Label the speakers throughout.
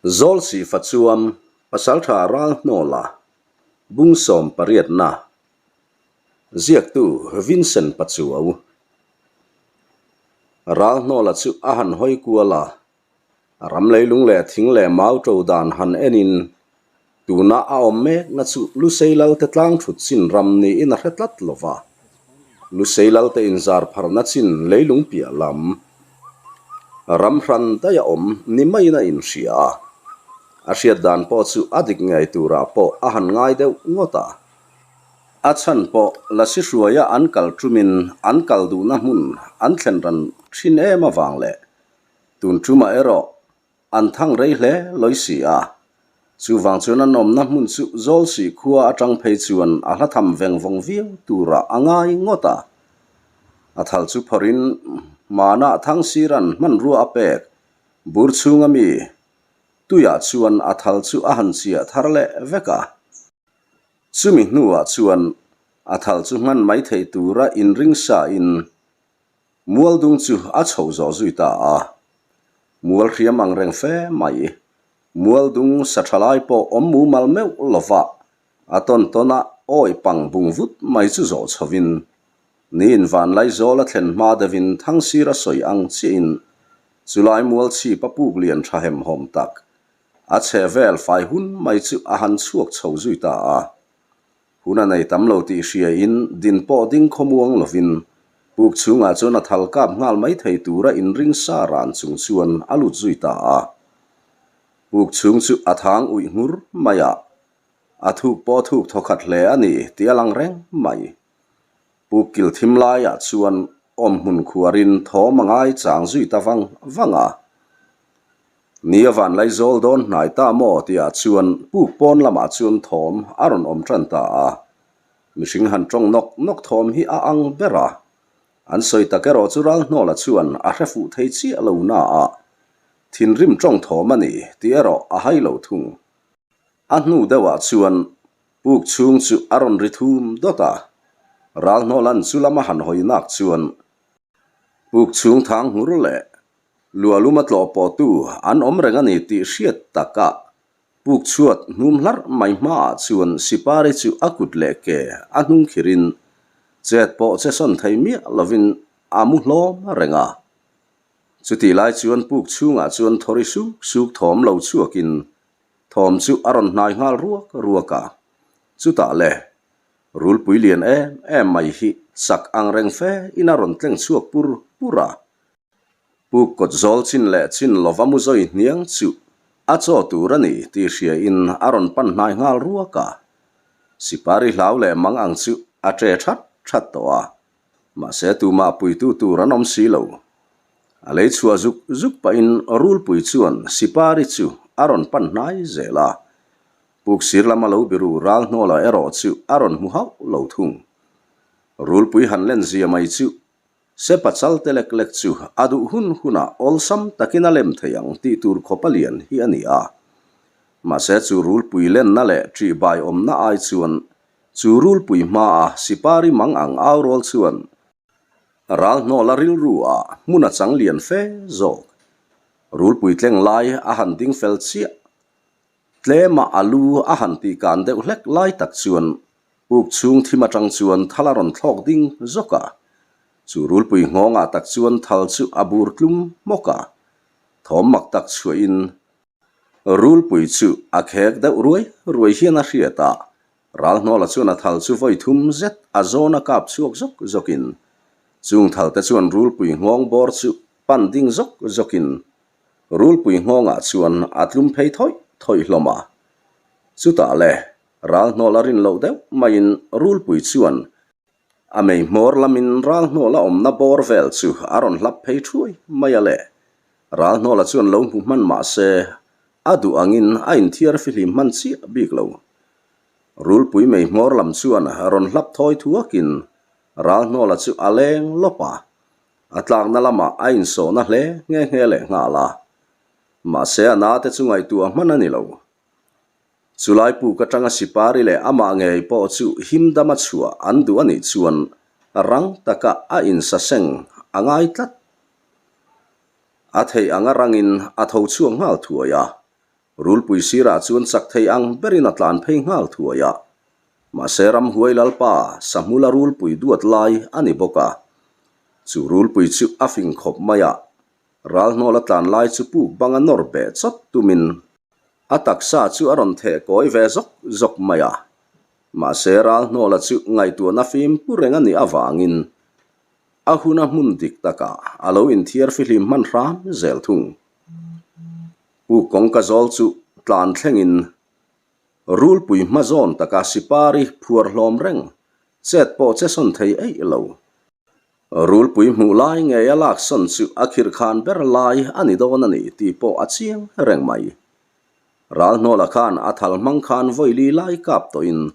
Speaker 1: Zawlsihfa chuan Pasaltha Ralhnawla bung sawm pariatna ziaktu Vincent Pachuau Ralhnawla chu a han hawi kual a, A ram leilung leh thing leh mau to dan han enin tuna a awm mekna chu Lusei Lalte tlang thut chin ram niin a hre tlat lo va. Lusei Lalte inzar pharna chin leilung piah lam ram hran daih a awm ni maiin a inhria a. A hriat dan pawh chu a dik ngei turah pawh a han ngai deuh ngawt a. A chhan pawh Lasi hruaia an kal tumin an kal duhna hmun an thlen ran thin em avang leh Tun tumah erawh an thang rei hle lawi si a, chuvang chuan an awmna hmun chu Zawlsih khua atang phei chuan a hla tham veng vawng viau turah a ngai ngawt a. A thal chu phawrhin hmanah Thangsiran hmanrua a pek bur chhunga mi tuiah chuan a thal chu a han chiah thar leh vek a. Chumi hnuah chuan a thal chu hman mai thei tura inring sain Mualdung chu a chho zawh zui ta a, mual hriam ang reng fe mai. Mualdung sa tha lai pawh awm mumal meuh lova a tawn tawn a awi pang bung vut mai chu zawh chhovin, niin vanlai zawl a thlen hma deuhin Thangsir a sawi ang chiahin chulai mual chhip a puk lian tha hemhawm tak a chhe vel fai hun mai chu a han chhuak chho zui ta a. Hun a nei tam lo tih hriain din pawh ding khawmuang lovin puk chhungah chuan a thal kap nghal mai thei tura inring sa ran chung chuan a lut zui ta a. Puk chhung chu a thang uih nghur mai a, a thuk pawh thuk thawkhat hle a ni tih a lang reng mai. Puk kil thim laiah chuan awm hmun khuarin thawm a ngai chang zui ta vang vang a. Ni a van lai zawl dawn hnai ta maw tihah chuan puk pawn lamah chuan thawm a rawn awm tan ta a. Mihring han tawng nawk nawk thawm hi a ang ber a. An sawi tak erawh chu Ralhnawla chuan a hre fuh thei chiah lo na a, thinrim tawng thawm a ni tih erawh a hai lo thung. A hnu deuhah chuan puk chhung chu a rawn ri thum dawt a. Ralhnawla'n chu lama han hawi nak chuan puk chhung thang nghur leh Luahlum a tlawh pawhtu an awm reng a ni tih hriat takah puk chhuat hnum hlarh mai hmaah chuan Sipari chu a kut leh ke a hnung khirin chet pawh che sawn thei miah lovin a mu hlawm reng a. Chutih lai chuan puk chhungah chuan thawri suk suk thawm lo chhuakin thawm chu a rawn hnai nghal ruak ruak a. Chutah le, rulpui lian em em mai hi chak ang reng fe in a rawn tleng chhuak pur pur a. Puk kawt zawl chin leh chin lova mu zawi hniang chu a chaw tur a ni tih hria in a rawn pan hnai nghal ruak a. Sipari hlau leh mang ang chu a ṭe that that tawh a, mahse tumah puitu tur an awm si lo. A lei chhuah zuk zuk pahin rulpui chuan Sipari chu a rawn pan hnai zel a. Puk sir lama lo biru ral hnawla erawh chu a rawn hmu hauh lo thung. Rulpui han len zia mai chu Sepa chal te lek lek chu a duh hun hunah awlsam takin a lem thei ang tih tur khawp a lian hi a ni a. Mahse chu rulpui lenna leh ṭihbai awmna ai chuan chu rulpui hmaa sipari mang ang au rual chuan ral hnawla rilru ah hmun a chang lian fe zawk. Rulpui tleng lai a han ding fel chiah. Tlema a lu a han tih kan deuh hlek lai tak chuan Puk chhung thim atang chuan thal a rawn thlawk ding zawk a, chu rulpui nghawngah tak chuan thal chu a bur tlum hmawk a, thawm mak tak chhuahin rulpui chu a khek deuh ruai ruai hian a hriat a, Ralhnawla chuan a thal chu vawi thum zet a zawn a kap chhuak zawk zawkin chung thal te chuan rulpui nghawng bawr chu pan ding zawk zawkin rulpui nghawngah chuan a tlum phei thawih thawih hlawm a, chutah le Ral hnawla rin loh deuh maiin rulpui chuan a mei hmawr lamin ral hnawla awmna bawr vel chu a rawn hlap phei thuai mai a le. Ral hnawla chuan lo hmu hman mah se a duh angin a inthiar fihlim hman chiah bik lo. Rulpui mei hmawr lam chuan rawn hlap thawi thuakin ral hnawla chu a leng lawp a, a tlakna lamah a insawhna hle nghe nghe leh nghal a. Mahse a nate chu ngaihtuah hman a ni lo. Chulai puk atanga Sipari leh amah ngei pawh chu him dama chhuah an duh a nih chuan rang taka a insaseng a ngai tlat. A theih anga rangin a tho chhuak nghal thuai a. Rulpui sirah chuan chak thei ang berin a tlan phei nghal thuai a. Mahse ramhuai lalpa Sahmula rulpui duat lai a ni bawk a. Chu rulpui chu a fing khawp mai a, ralhnawla tlan lai chu puk banga nawr beh chawt tumin a taksa chu a rawn theh kawi ve zawk zawk mai a. Mahse ralhnawla chu ngaihtuahna fim pu reng a nih avangin a huna hmun dik takah a lo inthiar fihlim hman hram zel thung. Puk kawngka zawl chu tlan thlengin Rulpui hma zawn taka sipari phuar hlawm reng, chet pawh che sawn thei eih lo. Rulpui hmuh lai ngei a lak sawn chu a khirhkhan ber lai a ni dawn a ni tih pawh a chiang reng mai. Ralhnawla khan a thal hmang khan vawili lai kap tawhin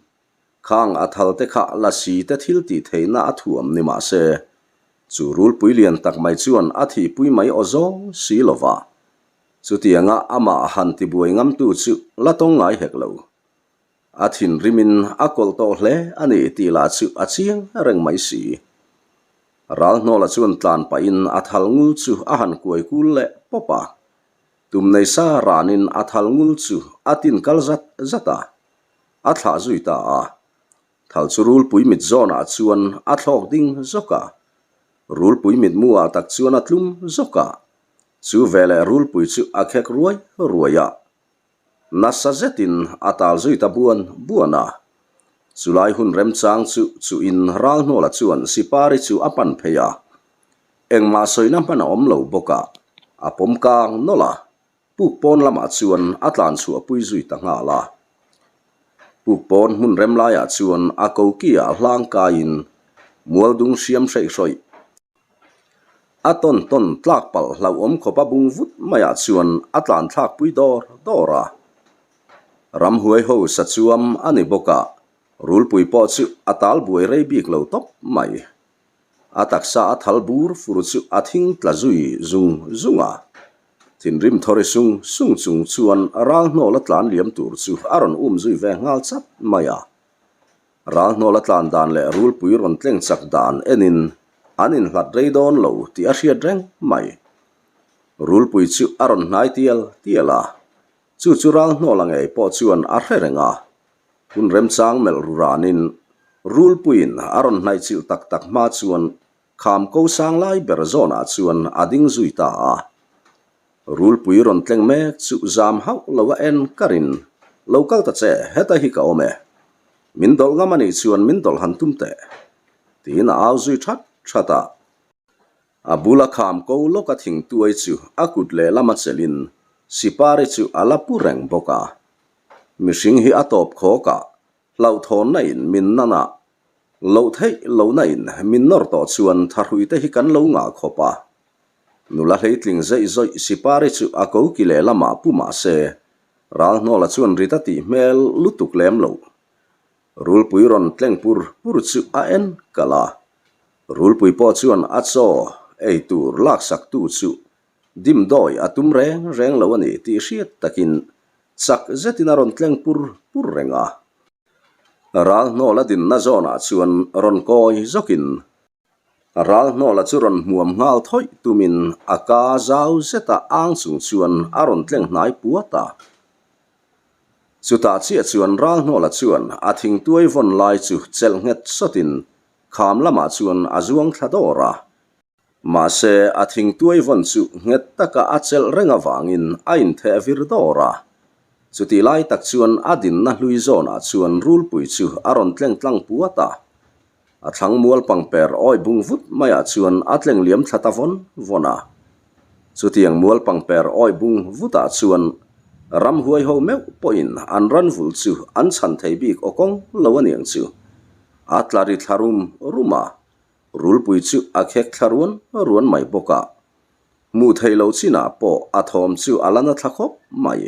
Speaker 1: khang a thal te kha lasi te thil tih theihna a thuam ni mah se, chu rulpui lian tak mai chuan a thihpui mai aw zawng si lo va. Chutianga amah han tibuai ngamtu chu la tawng ngai hek lo. A thinrimin a kawlh tawh hle a ni tih lah chu a chiang reng mai si. Ralhnawla chuan tlan pahin a thal ngul chu a han kuai kul leh pawp a. Tum nei sa ranin a thal ngul chu a tin kal zat zat a, a thlah zui ta a. Thal chu rulpui mit zawnah chuan a thlawk ding zawk a, rulpui mitmu ah tak chuan a tlum zawk a. Chu veleh rulpui chu a khek ruai ruai a. Nasa zetin a tal zui ta buan buan a. Chulai hun remchang chu chuhin Ralhnawla chuan Sipari chu a pan phei a. Engmah sawina hman a awm lo bawk a, a pawm kang nawlh a, puk pawn lamah chuan a tlan chhuah pui zui ta nghal a. Puk pawn hmun rem laiah chuan a koki ah hlang kaiin mualdung hriam hreih hrawih a tawn tawn tlak palh hlauhawm khawp a bung vut maiah chuan a tlan thlak pui dawr dawr a. Ramhuai ho sa chuam a ni bawk a, rulpui pawh chu a tal buai rei bik lo tawp mai. A taksa a thal bur fur chu a thing tla zui zung zung a. Thinrim thawri sung sung chung chuan ral hnawla tlan liam tur chu a rawn um zui ve nghal chat mai a. Ral hnawla tlan dan leh rulpui rawn tleng chak dan enin an inhlat rei dawn lo tih a hriat reng mai. Rulpui chu a rawn hnai tial tial a, chu chu ral hnawla ngei pawh chuan a hre reng a. Hun remchang melh ru ranin rulpuiin a rawn hnaihchilh tak tak hma chuan kham ko sang lai ber zawnah chuan a ding zui ta a. Rulpui rawn tleng mek chu zam hauh lo a en karin, Lo kal ta che, heta hi ka awm e. Min dawlh ngam a nih chuan min dawlh han tum teh. Tiin a au zui that that a. A bula kham ko lawka thingtuai chu a kut lehlam a chelhin Sipari chu a la pu reng bawk a. Mihring hi a tawp khawk a, hlauhthawnna in min nan a, loh theih lohna in min nawr tawh chuan thahrui te hi kan lo ngah khawp a. Nula hleitling zeih zawih Sipari chu a ko ki lehlamah pu mah se, Ralhnawla chuan rit a tih hmel lutuk lem lo. Rulpui rawn tleng pur pur chu a en kalh a, Rulpui pawh chuan a chaw ei tur laksaktu chu dimdawi a tum reng reng lo a ni tih hriat takin chak zetin a rawn tleng pur pur reng a. Ralhnawla dinna zawnah chuan rawn kawi zawkin Ralhnawla chu rawn hmuam nghal thawih tumin a ka zau zeta ang chung chuan a rawn tleng hnai puat a. Chutah chiah chuan Ralhnawla chuan a thingtuai vawn lai chu chelh nghet sawtin kham lamah chuan a zuang thla dawr a. Mahse a thingtuai vawn chu nghet taka a chelh reng avangin a intheh vir dawr a. Chutih lai tak chuan a dinna hlui zawnah chuan rulpui chu a rawn tleng tlang puat a. A thlang mual pangper awi bung vut maiah chuan a tleng liam thla ta vawn vawn a. Chutiang mual pangper awi bung vutah chuan ramhuai ho meuh pawhin an ran vul chu an chhan thei bik aw kawng lo a niang chu. A tla ri thla rum rum a, rulpui chu a khek thla ruan ruan mai bawk a. Hmuh theih loh chinah pawh a thawm chu a la na thla khawp mai.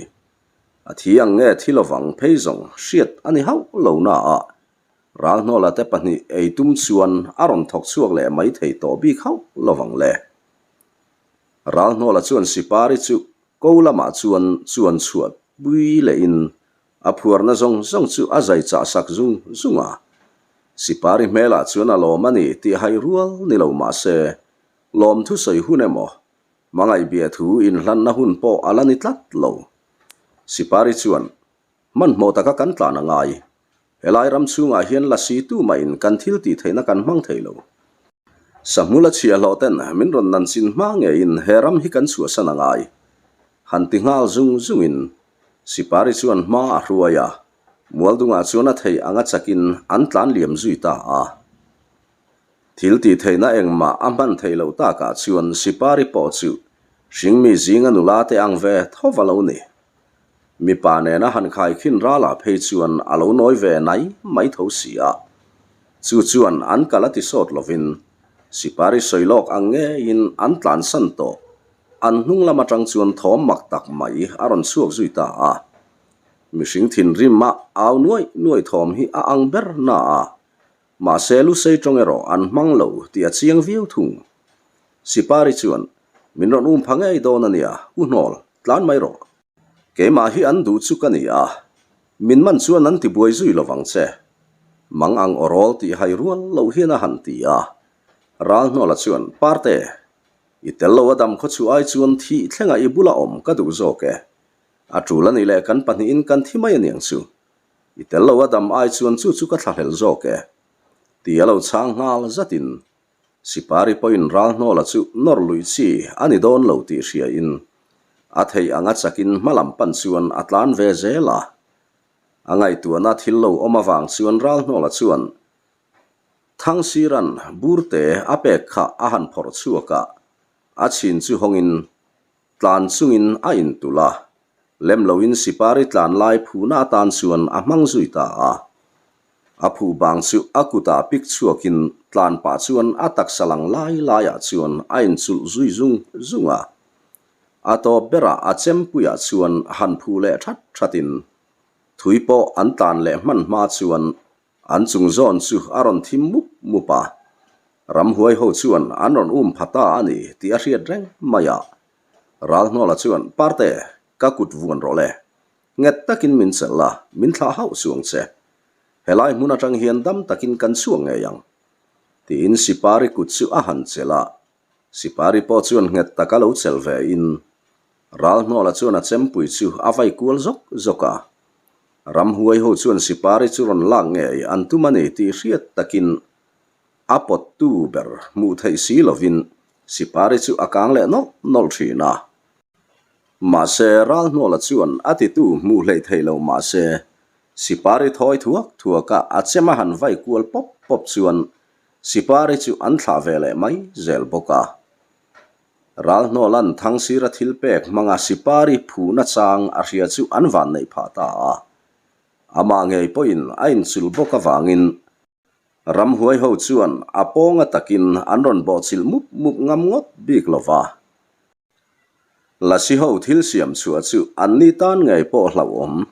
Speaker 1: A thi ang nge thi lovang phei zawng hriat a ni hauh lo na a, Ralhnawla te pahnih ei tum chuan a rawn thawk chhuak leh mai thei tawh bik hauh lovang le. Ralhnawla chuan Sipari chu ko lamah chuan chuan chhuah pui lehin a phuarna zawng zawng chu a zai chah sak zung zung a. Sipari hmelah chuan a lawm a ni tih hai rual ni lo mah se, lawmthu sawi hun emaw, hmangaih biathu inhlanna hun pawh a la ni tlat lo. Sipari chuan, Hmanhmawh taka kan tlan a ngai. Helai ram chhungah hian lasi tumahin kan thil tih theihna kan hmang thei lo. Sahmula chhiahhlawh ten min rawn nan chin hma ngeiin he ram hi kan chhuahsan a ngai. Han ti nghal zung zungin Sipari chuan hma a hruai a, Mualdungah chuan a theih anga chakin an tlan liam zui ta a. Thil tih theihna engmah a hman theih loh takah chuan Sipari pawh chu hringmi zinga nula te ang ve tho va lo ni. Mipa nena han khaikhin ralah phei chuan a lo nawi ve nai mai tho si a. Chu chuan an kal a ti sawt lovin Sipari sawi lawk ang ngeiin an tlansan tawh. An hnung lam atang chuan thawm mak tak mai a rawn chhuak zui ta a. Mihring thinrim a au nuaih nuaih thawm hi a ang ber na a. Mahse Lusei tawng erawh an hmang lo tih a chiang viau thung. Sipari chuan, Min rawn um pha ngei dawn a nia, u hnawl, tlan mai rawh. Keimah hi an duh chu ka ni a, min man chuan an tibuai zui lo vang che. Mang ang aw rawl tih hai rual loh hian a han ti a. Ralhnawla chuan, Parte, i tel lo a dam khaw chu ai chuan thih thlenga i bula awm ka duh zawk e. A tul a nih leh kan pahnihin kan thi mai a niang chu. I tel lo a dam ai chuan chu chu ka thlahlel zawk e. Ti a lo chhang nghal zatin Sipari pawhin Ralhnawla chu nawr luih chi a ni dawn lo tih hriain a theih anga chakin hma lam pan chuan a tlan ve zel a. A ngaihtuahna thil lo awm avang chuan Ralhnawla chuan Thangsiran burte a pek kha a han phawrh chhuak a, a chhin chu hawngin Tlan chungin a intulh a, lem loin Sipari tlan lai phuhna atan chuan a hmang zui ta a. A phuh bang chu a kutah pik chhuakin tlan pah chuan a taksa lang lai laiah chuan a inchulh zui zung zung a. A tawp berah a chempuiah chuan han phuh leh that thatin thui pawh an tlan leh hman hma chuan An chung zawn chu a rawn thim mup mup a, ramhuai ho chuan an rawn um pha ta a ni tih a hriat reng mai a. Ralhnawla chuan, Parte, ka kut vuan rawh le. Nghet takin min chelh la, min thlah hauh chuang che. Helai hmun atang hian dam takin kan chhuak ngei ang. Tiin Sipari kut chu a han chelh a, Sipari pawh chuan nghet taka lo chelh ve in Ralhnawla chuan a chempui chu a vai kual zawk zawk a. Ramhuai ho chuan Sipari chu rawn lak ngei an tum a ni tih hriat takin a pawttu ber hmuh theih si lovin Sipari chu a kang leh nawlh nawlh thin a. Mahse, Ralhnawla chuan a titu hmuh hleih theih lo mahse, Sipari thawi thuak thuaka a chem a han vai kual pawp pawp chuan Sipari chu an thlah ve leh mai zel bawk a. Ralhnawla'n Thangsira thil pek hmanga Sipari phuhna chang a hria chu an van neih phah ta a. Amah ngei pawhin a inchulh bawk avangin ramhuai ho chuan a pawnga takin an rawn bawhchilh mup mup ngam ngawt bik lo va. Lasi ho thil siam chhuah chu anni tan ngei pawh hlauhawm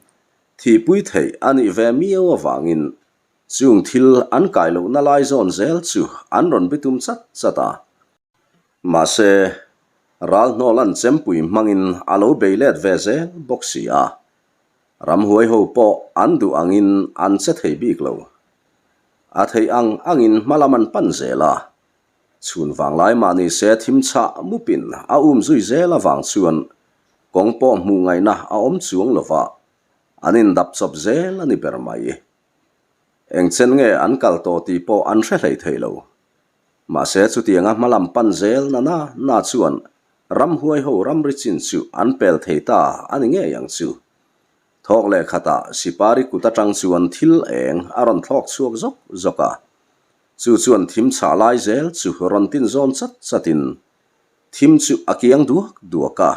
Speaker 1: thihpui theih a nih ve miau avangin Chung thil an kai lohna lai zawn zel chu an rawn bitum chat chat a. Mahse, Ralhnawla'n chempui hmangin a lo bei let ve zel bawk si a. Ramhuai ho pawh an duh angin an che thei bik lo. A theih ang angin hma lam an pan zel a. Chhun vanglai mah ni se thim chhah mupin a um zui zel avang chuan kawng pawh hmuh ngaihna a awm chuang lo va, an indap chawp zel a ni ber mai. Eng chen nge an kal tawh tih pawh an hre hlei thei lo. Mahse chutianga hma lam pan zel na na na chuan ramhuai ho ramri chin chu an pel thei ta a ni ngei ang chu. Thawk leh khatah Sipari kut atang chuan thil eng a rawn thlawk chhuak zawk zawk a. Chu chuan thim chhah lai zel chu rawn tin zawn chat chatin thim chu a kiang duak duak a.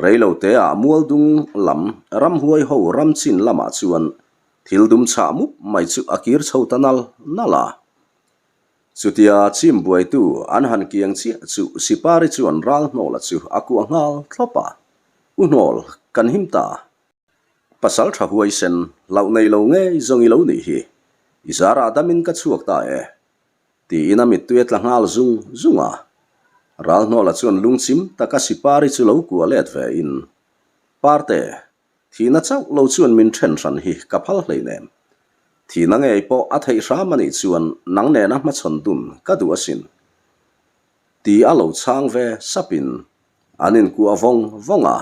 Speaker 1: Reiloteah Mualdung lam ramhuai ho ram chin lamah chuan Thil dum chhah mup mai chu a kir chho ta nal nal a. Chutia chim buaitu an han kiang chiah chu Sipari chuan Ralhnawla chu a kuah nghal thlawp a. U Hnawl, kan him ta. Pasal tha huaisen, hlauh nei lo ngei zawng i lo nih hi. I zarah damin ka chhuak ta e. Tiin a mittui a tla nghal zung zung a. Ralhnawla chuan lungchim taka Sipari chu lo kuah let ve in, Parte, Thihna chauh lo chuan min then hran hi ka phal hleinem. Thihna ngei pawh a theih hram a nih chuan nang nena hmachhawn dun ka duh asin. Ti a lo chhang ve sapin an inkuah vawng vawng a.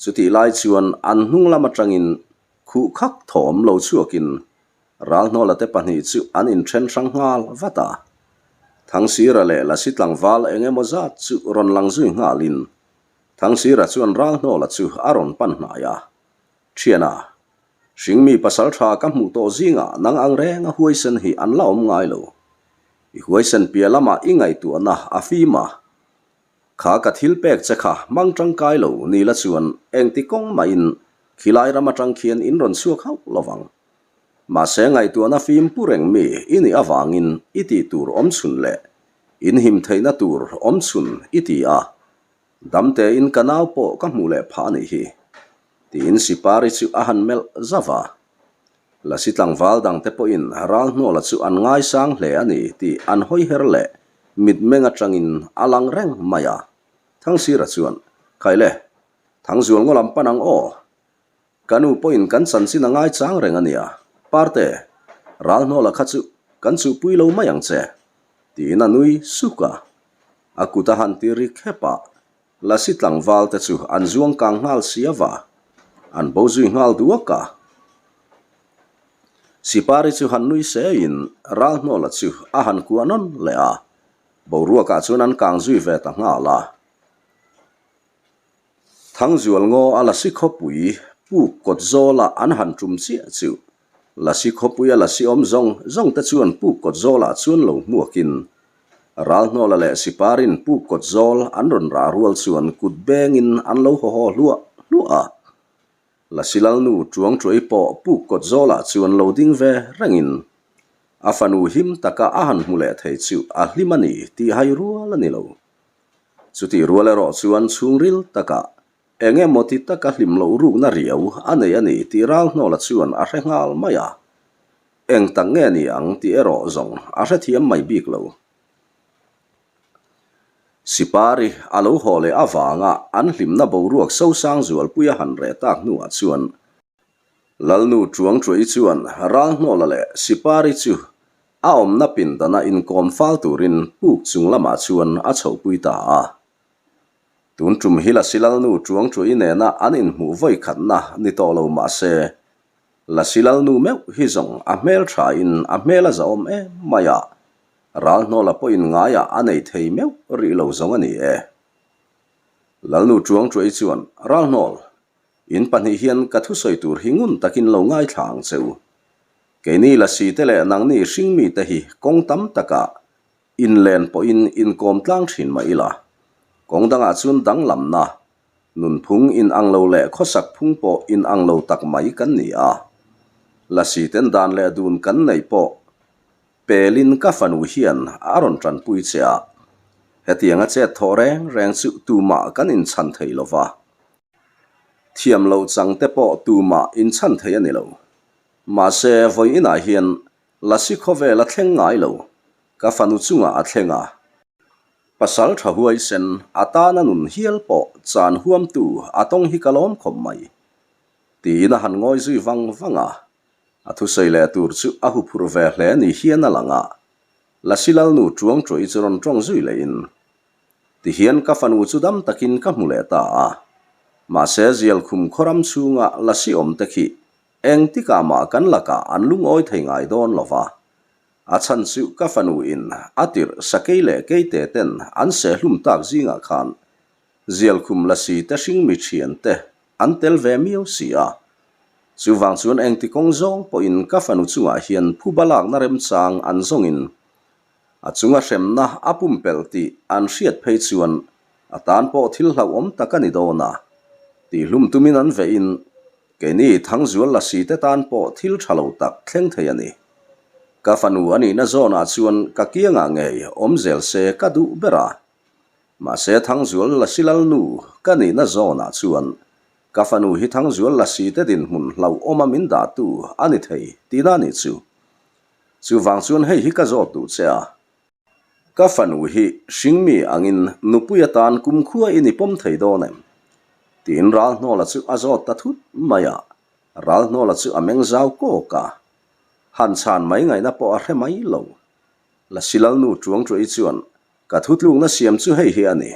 Speaker 1: Chutih lai chuan an hnung lam atangin khuh khak thawm lo chhuakin Ralhnawla te pahnih chu an inthen hrang nghal vat a. Thangsira leh Lasi tlangval eng emaw zat chu rawn lang zui nghalin Thangsira chuan Ralhnawla chu a rawn pan hnai a. Thiana, hringmi pasal tha ka hmuh tawh zingah nang ang reng a huaisen hi an la awm ngai lo. I huaisen piah lamah i ngaihtuahna a fim a. Kha ka thil pek che kha hmang tangkai lo ni la chuan engti kawng mahin khilai ram atang khian in rawn chhuak hauh lo vang. Mahse ngaihtuahna fim pu reng mi i nih avangin i tih tur awm chhun leh in him theihna tur awm chhun i ti a, damtein ka nau pawh ka hmuh leh phah a nih hi, tiin Sipari chu a han melh zauh a. Lasi tlangval dangte pawhin Ralhnawla chu an ngaisang hle a ni tih an hawi her leh mitmeng atangin a lang reng mai a. Thangsira chuan, Khaile, Thangzual ngaw lam pan ang aw. Ka nu pawhin kan chanchin a ngaichang reng a nia. Parte, Ralhnawla kha chu kan chuhpui lo mai ang che, tiin a nui suk a. A kut a han ti ri khep a. Lasi tlangval te chu an zuang kang nghal sia va, an bo zui nghal duak a. Sipari chu han nui seiin Ralhnawla chu a han kuah nawn leh a, boruakah chuan an kang zui ve ta nghal a. Thangzual ngaw a Lasi khawpui puk kawt zawla an han tum chiah chu Lasi khawpuia Lasi awm zawng zawng te chuan puk kawt zawlah chuan lo hmuakin Ralhnawla leh Siparin puk kawt zawl an rawn rah rual chuan kut bengin an lo haw haw hluah hluah a. Lasi Lalnu Tuang Tuai pawh puk kawt zawlah chuan lo ding ve rengin a fanu him taka a han hmu leh thei chu a hlim a ni tih hai rual a ni lo. Chutih rual erawh chuan chhungril takah eng emaw ti taka hlim loh rukna riau a nei a ni tih Ralhnawla chuan a hre nghal mai a. Eng tak nge ni ang tih erawh zawng a hrethiam mai bik lo. Sipari a lo haw leh avanga an hlimna boruak sosang zualpui a han reh tak hnuah chuan Lalnu Chuangchuai chuan Ralhnawla leh Sipari chu a awmna pindana inkawm fal turin puk chung lamah chuan a chhohpui ta a. Tun tum hi Lasi Lalnu Chuangchuai nena an inhmuh vawi khatna ni tawh lo mah se, Lasi Lalnu meuh hi zawng a hmel thain a hmel a zahawm em mai a, Ralhnawla pawhin ngaiah a nei thei meuh rih lo zawng a ni e. Lalnu Chuangchuai chuan, Ralhnawl, in pahnih hian ka thusawi tur hi ngun takin lo ngaithla ang che u. Keini Lasi te leh nangni hringmi te hi kawng tam takah inlen pawhin inkawm tlang thin mah ila, kawng dangah chuan danglamna Nunphung inang lo leh khawsak phung pawh inang lo tak mai kan ni a. Lasi ten dan leh dun kan neih pawh pelin ka fanu hian a rawn tanpui che a. Hetianga chet thawh reng reng chu tumah kan inchhan thei lo va. Thiam loh chang te pawh tumah inchhan thei a ni lo. Mahse, vawi inah hian Lasi khawvel a thleng ngai lo, ka fanu chungah a thleng a. Pasal tha huaisen a tana nun hial pawh chan huamtu a tawng hi ka lawm khawp mai. Tiin a han ngawi zui vang vang a, a thusawi leh tur chu a huphurh ve hle ni hian a lang a. Lasi Lalnu Chuang Chuai chu rawn tawng zui lehin, Tihian ka fanu chu dam takin ka hmu leh ta a, mahse Zialkhum khawram chhunga Lasi awm te khi Engtikah mah kan lakah an lungawi thei ngai dawn lo va, a chhan chu ka fanu in a tirh sakei leh keite ten an sehlum tak zingah khan Zialkhum Lasi te hringmi thian te an tel ve miau si a. Chuvang chuan engti kawng zawng pawhin ka fanu chungah hian phuba lakna remchang an zawngin a chunga hremna a pumpelh tih an hriat phei chuan a tan pawh thil hlauhawm tak a ni dawn a, tihhlum tumin an vehin Keini Thangzual Lasi te tan pawh thil tha lo tak thleng thei a ni. Ka fanu a nihna zawnah chuan ka kiangah ngei awm zel se ka duh ber a. Mahse Thangzual Lasi Lalnu ka nihna zawnah chuan ka fanu hi Thangzual Lasi te dinhmun hlauhawma min dahtu a ni thei tihna a nih chu. Chuvang chuan hei hi ka zawt duh che a. Ka fanu hi hringmi angin nupui atan kumkhua i ni pawm thei dawn em? Tiin Ralhnawla chu a zawt ta thut mai a, Ralhnawla chu a meng zau kawk a, han chhan mai ngaihna pawh a hre mai lo. Lasi Lalnu Chuangchuai chuan, Ka thutlukna siam chu hei hi a ni.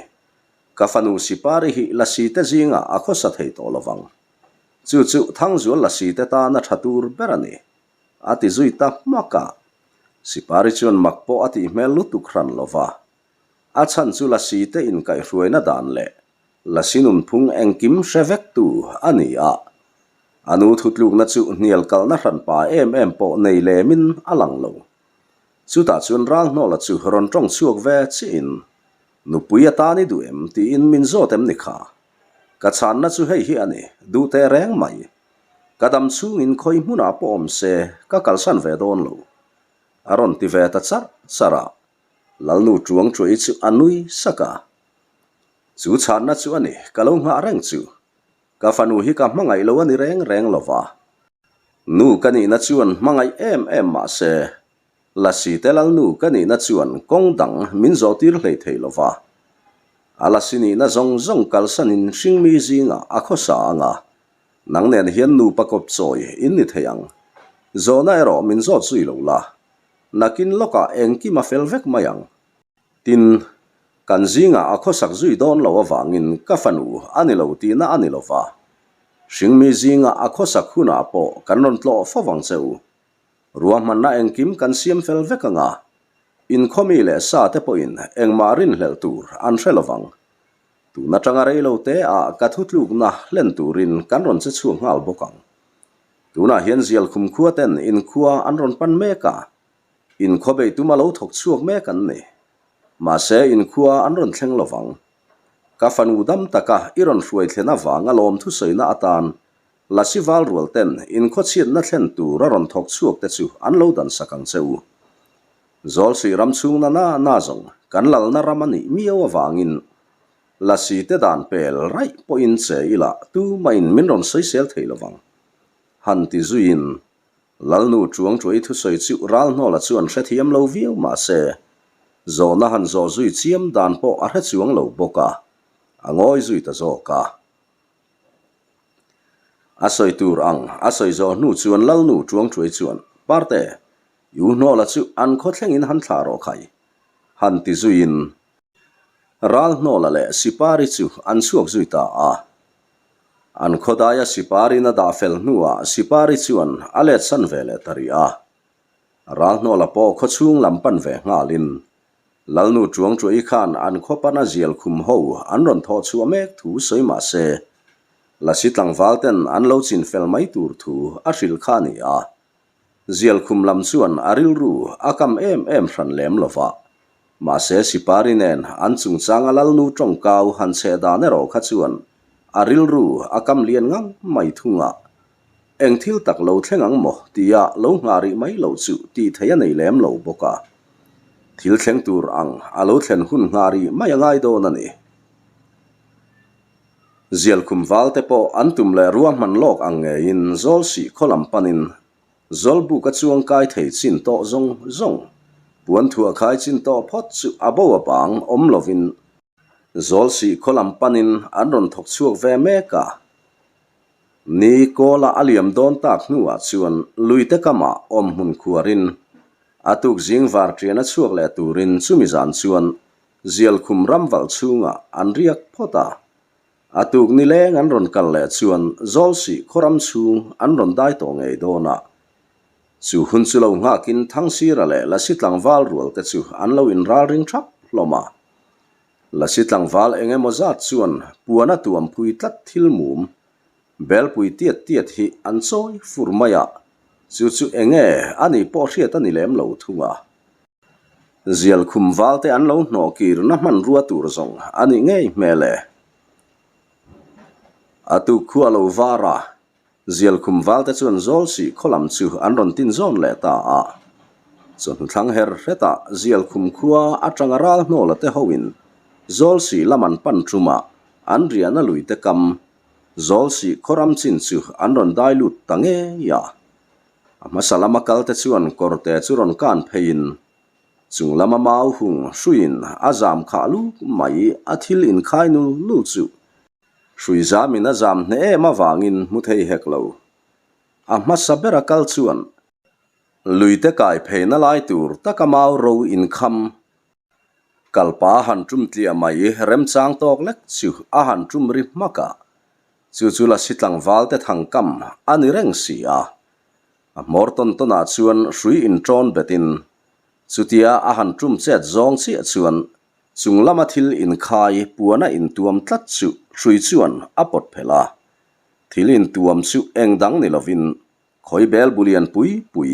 Speaker 1: Ka fanu Sipari hi Lasi te zingah a khawsa thei tawh lo vang. Chu chu Thangzual Lasi te tana tha tur ber a ni. A ti zui ta hmak a. Sipari chuan mak pawh a tih hmel lutuk hran lo va. A chhan chu Lasi te inkaihhruaina dan leh Lasi nunphung engkim hre vektu a ni a. A nu thutlukna chu hnial kalna hranpa em em pawh nei lemin a lang lo. Chutah chuan Ralhnawla chu rawn tawng chhuak ve chiahin, Nupui atan i duh em? tiin min zawt em ni kha? Ka chhanna chu hei hi a ni, duh teh reng mai. Ka dam chhungin khawi hmunah pawh awm se ka kalsan ve dawn lo. A rawn ti ve ta charh charh a, Lalnu Tuang Chuai chu a nui sak a. Chu chhanna chu a ni, ka lo nghah reng chu. Ka fanu hi ka hmangaih lo a ni reng reng lo va. Nu ka nihna chuan hmangaih em em mah se, Lasi te Lalnu ka nihna chuan kawng dang min zawhtir hlei thei lo va. A Lasi nihna zawng zawng kalsanin hringmi zingah a khawsa ang a, nang nen hian nupa kawp chawi in ni thei ang. Zawhna erawh min zawt zui lo la, nakin lawkah engkim a fel vek mai ang. Tin, kan zingah a khawsak zui dawn lo avangin ka fanu a ni lo tihna a ni lo va. Hringmi zingah a khawsak hunah pawh kan rawn tlawh fo vang che u. Ruahmanna engkim kan siam fel vek ang a, inkhawmi leh sa te pawhin engmah rinhlelh tur an hre lo vang. Tun atanga rei lo te ah ka thutlukna hlen turin kan rawn che chhuak nghal bawk ang. Tunah hian Zialkhum khua ten inkhua an rawn pan mek a, Inkhua bei tuma lo thawk chhuak mek an ni. Mahse inkhua an rawn thleng lo vang. Ka fanu dam taka i rawn hruai thlen avanga lawm thusawina atan Lasi val rual ten inkhua chhiatna thlen tur a rawn thawk chhuak te chu an lo dan sak ang che u. Zawlsih ram chhung na na na zawng kan lalna ram a nih miau avangin Lasi te dan pel raih pawhin che ila tumahin min rawn sawisel thei lo vang. Han ti zuiin Lalnu Chuang Chuai thusawi chu Ralhnawla chuan hrethiam lo viau mah se, zawhna han zawh zui chiam dan pawh a hre chuang lo bawk a, a ngawi zui ta zawk a. A sawi tur ang a sawi zawh hnu chuan Lalnu Chuang Chuai chuan, Parte, i u Hnawla chu an khaw thlengin han thlah rawh khai, han ti zuiin Ralhnawla leh Sipari chu an chhuak zui ta a. An khawdaia Siparin a dah fel hnuah Sipari chuan a letsan ve leh ta rih a. Ralhnawla pawh khawchhung lam pan ve nghalin Lalnu Chuang Chuai khan an khaw pana zial khum ho an rawn thawh chhuah mek thu sawi mah se, Lasi tlangval ten an lo chin fel mai tur thu a hrilh kha a ni a. Zialkhum lam chuan a rilru a kam em em hran lem lo va. Mahse Sipari nen an chungchanga Lalnu tawngkau han cheh dan erawh kha chuan a rilru a kam lian ngang mai thung a. Eng thil tak lo thleng ang maw tia lo nghah rih mai loh chu tih theih a nei lem lo bawk a. Thil thleng tur ang a lo thlen hun nghah rih mai a ngai dawn a ni. Zialkhum valte pawh an tum leh ruahman lawk ang ngeiin Zawlsih khaw lam panin Zawlbuk a chuang kai thei chin tawh zawng zawng, puan thuah khai chin tawh phawt chu a bo a bang awm lovin Zawlsih khaw lam panin an rawn thawk chhuak ve mek a. Ni kawla a liam dawn tak hnuah chuan luite kamah awm hmun khuarin a tuk zing var ṭian a chhuak leh turin chumi zan chuan Zialkhum ramvalh chhungah an riak phawt a. A tuk nileng an rawn kal leh chuan Zawlsih khawram chhung an rawn dai tawh ngei dawn a. Chu hun chu lo nghakin Thangsira leh Lasi tlangval rual te chu an lo inralring thap hlawm a. Lasi tlangval eng emaw zat chuan puan a tuam phui tlat thil mum belpui tiat tiat hi an chawi fur mai a, chu chu eng nge a nih pawh hriat a ni lem lo thung a. Zial khum val te an lo hnawh kirna hmanrua tur zawng a nih ngei hmel e. A tuk khu a lo var a, zial khum val te chuan Zawlsih khaw lam chu an rawn tin zawn leh ta a. Chawhnu thlang her hretah zial khum khua atanga ral hnawla te hoin Zawlsih lam an pan tum a, an riahna lui te kam Zawlsih khaw ram chin chu an rawn dai lut ta ngei a. A hmasa lama kalte chuan kawrte chu rawn kan pheiin chung lama mau hung hruiin a zam khah luk mai a thil inkhai nul nul chu hrui zamin a zam hneh em avangin hmu thei hek lo. A hmasa bera kal chuan luite kai pheina lai tur taka mau ro inkham. Kalpa a han tum tliah mai remchang tawk lek chu a han tum ri hmak a, chu chu Lasi tlangval te thangkam a ni reng si a. A hmawr tawn tawn ah chuan hrui inṭawn bet in chutia a han tum chet zawng chiah chuan chung lama thil inkhai puana intuam tlat chu hrui chuan a pawt phelh a. Thil intuam chu eng dang ni lovin Khawi bel bu lian pui pui,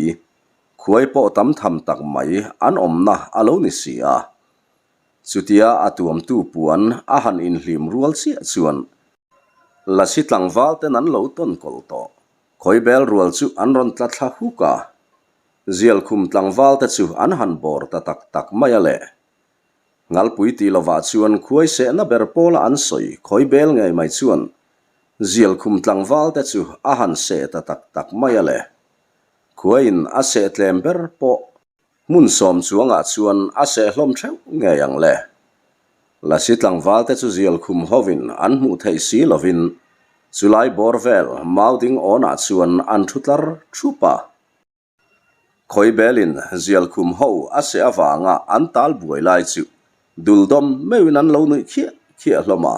Speaker 1: khuai pawh tam tham tak mai an awmna a lo ni si a. Chutia a tuamtu puan a han inhlim rual chiah chuan Lasi tlangval ten an lo tawn kawlh tawh. Khawi bel rual chu an rawn tla thla huk a, zialkhum tlangval te chu an han bawr ta tak tak mai a le. Ngalpui tih lovah chuan khuai sehna ber pawla an sawi khawi bel ngei mai chuan zialkhum tlangval te chu a han seh ta tak tak mai a le. Khuaiin a seh tlem ber pawh hmun sawm chuangah chuan a seh hlawm theuh ngei ang le. Lasi tlangval te chu zialkhum hovin an hmuh theih si lovin chulai bawr vel mauding awnah chuan an thu tlar thup a. Khawibelin zialkhum ho a seh avanga an tal buai lai chu duldawm meuhin an lo nuih khiah khiah hlawm a.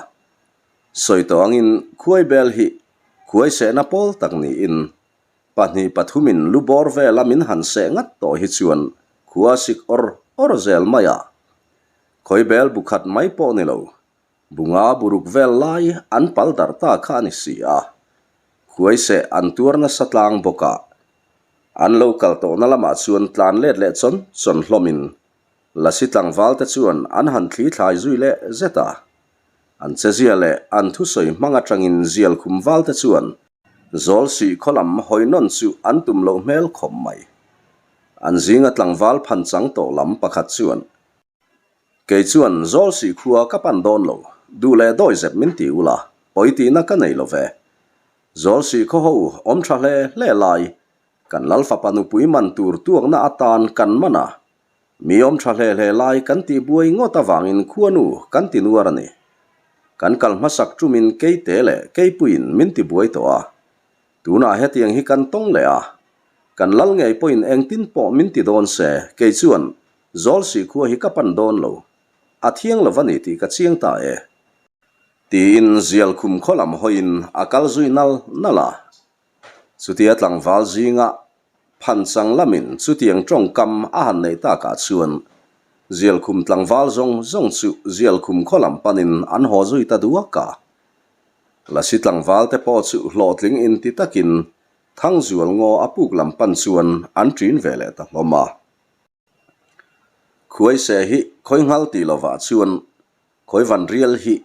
Speaker 1: Sawi tawh angin khuaibel hi khuai sehna pawl tak niin pahnih pathumin lu bawr vela min han seh ngat tawh hi chuan khua sik awr awr zel mai a. Khawibel bu khat mai pawh ni lo Bunga buruk vel lai an pal darh ta kha a ni si a, khuaiseh an tuar nasa tlang bawk a, an lo kal tawhna lamah chuan tlan let leh chawn chawn hlawmin Lasi tlangval te chuan an han thli thlai zui leh zet a. An chezia leh an thusawi hmang atangin zial khum val te chuan zawl sih khaw lam hawi nawn chu an tum loh hmel khawp mai. An zinga tlangval phan chang tawh lam pakhat chuan Kei chuan zawl sih khua ka pan dawn lo, duh leh dawi zep min ti ula, pawi tihna ka nei lo ve. Zawl sih khaw ho awm tha hle hle lai, kan lal fapa nupui man tur tuakna atan kan man a, mi awm tha hle hle lai kan tih buai ngawt avangin khuanu kan ti nuar a ni. Kan kal hmasak tumin keite leh keipuiin min ti buai tawh a, tunah hetiang hi kan tawng leh a, kan lal ngei pawhin engtin pawh min ti dawn se, kei chuan Zawl sih khua hi ka pan dawn lo, a thiang lo va ni tih ka chiang ta e. Tiin zial khum khaw lam hawiin a kal zui nal nal a. Chutia tlangval zinga phanchang lamin chutiang tawngkam a han neih takah chuan zial khum tlangval zawng zawng chu zial khum khaw lam panin an haw zui ta duak a. Lasi tlangval te pawh chu hlawhtling inti takin Thangzual ngaw a puk lam pan chuan an ṭin ve leh ta hlawm a. Khuaiseh hi khawi nghal tih lovah chuan khawi van rial hi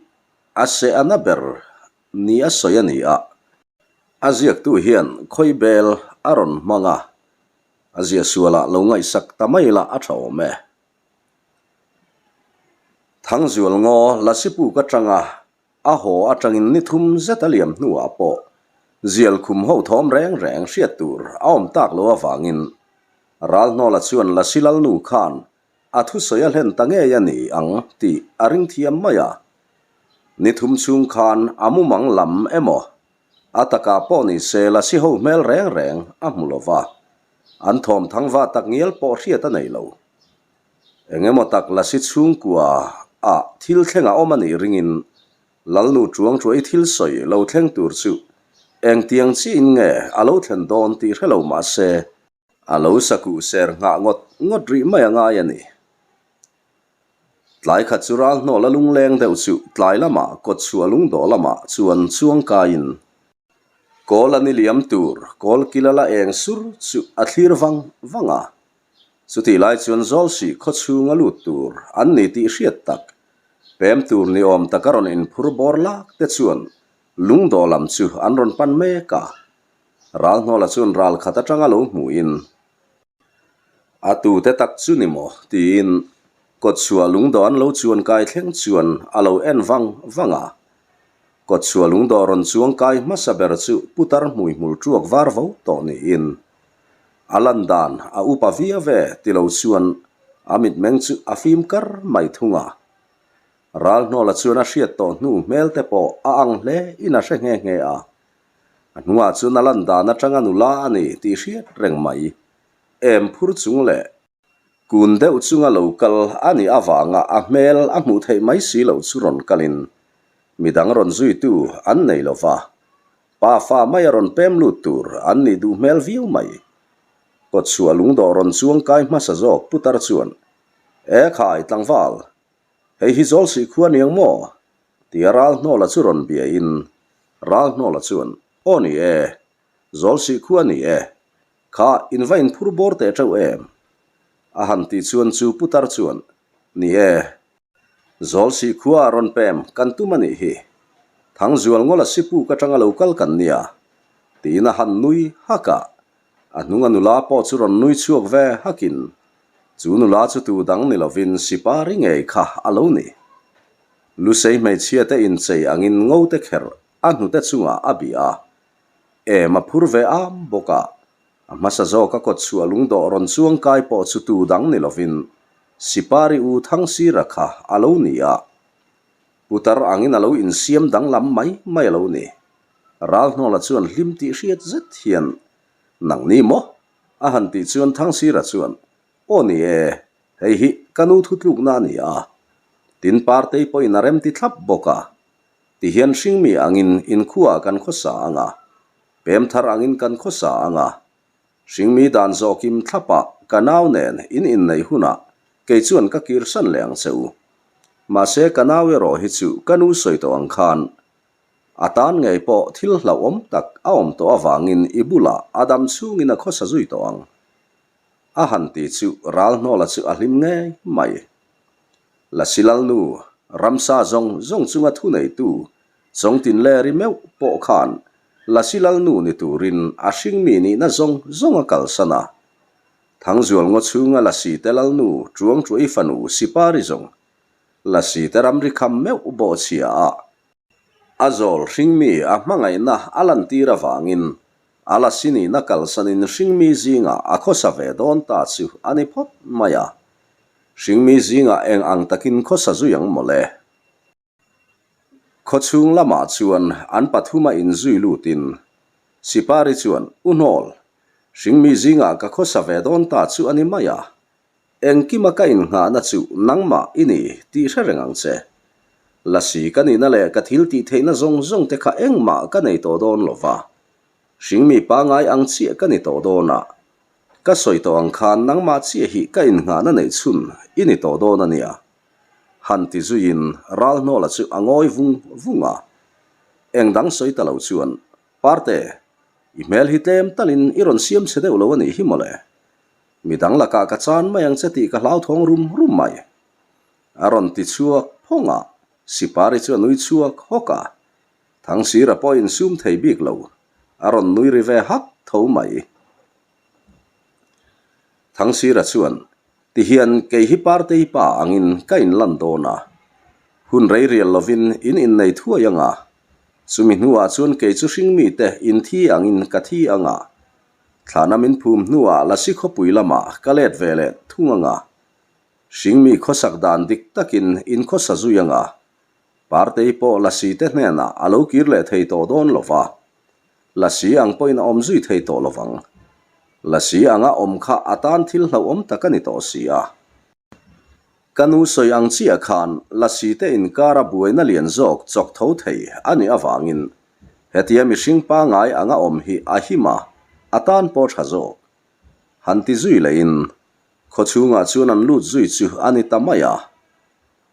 Speaker 1: a seh a na ber ni a sawi a ni a, a ziaktu hian khawi bel a rawn hmang a, a ziah sualah lo ngaihsak ta mai la a tha awm e. Thangzual ngaw Lasipuk atanga A haw atangin ni thum zet a liam hnuah pawh zial khum ho thawm reng reng hriat tur a awm tak lo avangin Ralhnawla chuan Lasi Lalnu khan a thusawi a hlen ta ngei a ni ang tih a ring thiam mai a. Ni thum chhung khan a mumang lam emaw a takah pawh ni se Lasi ho hmel reng reng a hmu lo va, an thawm thangva tak ngial pawh hriat a nei lo. Eng emaw tak Lasi chhungkua ah thil thleng a awm a nih ringin Lalnu Chuangchuai thil sawi lo thleng tur chu engtiang chiin nge a lo thlen dawn tih hre lo mah se a lo sakuh ser nghah ngawt ngawt rih mai a ngai a ni. Tlai khat chu ral hnawla lungleng deuh chu tlai lamah kawtchhuah lungdawh lamah chuan chuangkaiin kawl a ni liam tur kawl kila la eng sur chu a thlir vang vang a. Chutih lai chuan Zawlsih khaw chhunga lut tur an ni tih hriat tak, pem tur ni awm taka rawn inphur bawr lak te chuan lungdawh lam chu an rawn pan mek a. Ralhnawla chuan ral khat atanga lo hmuhin, A tute tak chu ni maw? tiin kawtchhuah lungdawh an lo chuan kai thleng chuan a lo en vang vang a. Kawtchhuah lungdawh rawn chuang kai hmasa ber chu putar hmuihmul tuak var vo tawh niin A lan dan a upa viau ve ti lo chuan a mitmeng chu a fim kar mai thung a. Ralhnawla chuan a hriat tawh hnu hmel te pawh a ang hle in a hre nghe nghe a. A hnungah chuan a lan dan atanga nula a ni tih hriat reng mai. Em phur chung leh. Kun deuh chunga lo kal a nih avanga a hmel a hmuh theih mai si loh chu rawn kalin midang rawn zuitu an nei lo va, pa fa maia rawn pem lut tur an nih duh hmel viau mai. Kawtchhuah lungdawh rawn chuang kai hmasa zawk putar chuan, E khai tlangval, hei hi Zawlsih khua niang maw? tia Ralhnawla chu rawn biain Ralhnawla chuan, Aw ni e, Zawlsih khua ni e, kha in va inphur bawr teh teuh em? A han tih chuan chu putar chuan, Ni e, Zawlsih khua rawn pem kan tum a nih hi. Thangzual ngawla sipuk atanga lo kal kan nia, tiin a han nui hak a. A hnunga nula pawh chu rawn nui chhuak ve hakin, chu nula chu tu dang ni lovin Sipari ngei kha a lo ni. Lusei hmeichhia te inchei angin ngo te kherh a hnute chungah a bih a, em a phur ve am bawk a, a hmasa zawk a kawtchhuah lungdawh rawn chuang kai pawh chu tu dang ni lovin Sipari u Thangsira kha a lo ni a, putar angin a lo insiam danglam mai mai a lo ni. Ralhnawla chuan hlim tih hriat zet hian, Nang ni maw? a han tih chuan Thangsira chuan, Aw ni e, hei hi ka nu thutlukna a ni a, tin Partei pawhin a remti thlap bawk a, Tihian hringmi angin inkhuaah kan khawsa ang a, pem thar angin kan khawsa ang a. Hringmi dan zawhkim thlapah ka nau nen in inneih hunah kei chuan ka kirsan leh ang che u. Mahse ka nau erawh hi chu ka nu sawi tawh ang khan a tan ngei pawh thil hlauhawm tak a awm tawh avangin i bulah a dam chhungin a khawsa zui tawh ang. A han ti chu Ralhnawla chu a hlim ngei mai. Lasilalnu, ramsa zawng zawng chunga thuneitu Chawngtinleri meuh pawh khan Lasilalnu ni turin a hringmi nihna zawng zawng a kalsan a. Thangzual ngaw chhunga Lasite Lalnu Chuangchuai fanu Sipari zawng Lasite ramri kham meuh bawhchhia a a zawl hringmi a hmangaihna a lantir avangin a Lasi nihna kalsanin hringmi zingah a khawsa ve dawn ta chu a ni phawt mai a. Hringmi zingah eng ang takin khawsa zui ang mawle? Khawchhung lamah chuan an pathuma inzui lutin Sipari chuan, U Hnawl, hringmi zingah ka khawsa ve dawn ta chu a ni mai a, engkima ka innghahna chu nangmah i ni tih hre reng ang che. Lasi ka nihna leh ka thil tih theihna zawng zawng te kha engmah ka nei tawh dawn lo va, hringmi pangai ang chiah ka ni tawh dawn a, Ka sawi tawh ang khan nangmah chiah hi ka innghahna neih chhun i ni tawh dawn a nia. Han ti zuiin Ralhnawla chu a ngawi vung vung a. Eng dang sawi ta lo chuan, Parte, i hmel hi tlem talin i rawn siam chhe deuh lo a nih hi mawle. Midang lakah ka chan mai ang che tih ka hlauthawng rum rum mai. A rawn ti chhuak phawng a, Sipari chu a nui chhuak hawk a. Thangsira pawh insum thei bik lo, a rawn nui ri ve hak tho mai. Thangsira chuan, Tihian kei hi Partei pa angin ka inlan dawn a, hun rei rial lovin in innei thuai ang a, chumi hnuah chuan kei chu hringmite inthi angin ka thi ang a, thlana min phum hnuah Lasi khawpui lamah ka let ve leh thung ang a, hringmi khawsak dan dik takin inkhawsa zui ang a, Partei pawh Lasi te hnenah a lo kir leh thei tawh dawn lo va, Lasi ang pawhin a awm zui thei tawh lo vang. Lasi anga awm kha a tan thil hlauhawm tak a ni tawh si a. Ka nu sawi ang chiah khan Lasi te inkara buaina lian zawk chawk tho thei a nih avangin hetia mihring pangai anga awm hi a him a, a tan pawh tha zawk. Han ti zui lehin khawchhungah chuan an lut zui chu a ni ta mai a.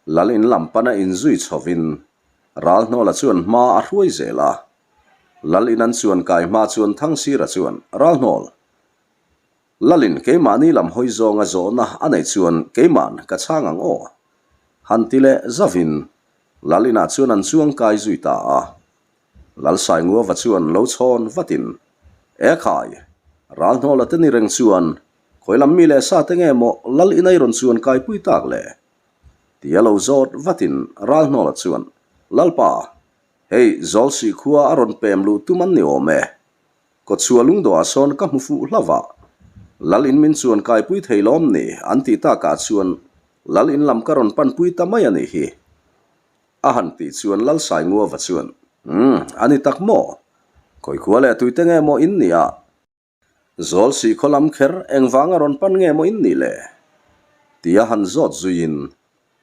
Speaker 1: Lal in lam pana inzui chhovin Ralhnawla chuan hma a hruai zel a. Lal in an chuan kai hma chuan Thangsira chuan, Ralhnawl, Lalin keimahni lam hawi zawnga zawhna a neih chuan keima'n ka chhang ang aw. Han ti leh zavin Lal inah chuan an chuang kai zui ta a. Lal Sainguava chuan lo chhawn vatin, E khai, Ralhnawla te ni reng chuan khawi lam mi leh sa te nge maw Lal in a i rawn chuan kaipui tak le? Ti a lo zawt vatin Ralhnawla chuan, Lalpa, hei Zawlsih khua a rawn pem luh tum an ni awm e. Kawchhuah lungdawhah sawn ka hmu fuh hlauh a, Lal in min chuan kaipui thei lawm ni an tih takah chuan Lal in lam ka rawn panpui ta mai a nih hi. A han tih chuan Lal Sainguava chuan, Umm, a ni tak maw? Khawikhua leh tuite nge maw in nih a? Zawl sih khaw lam kher engvanga rawn pan nge maw in nih le? Tia han zawt zuiin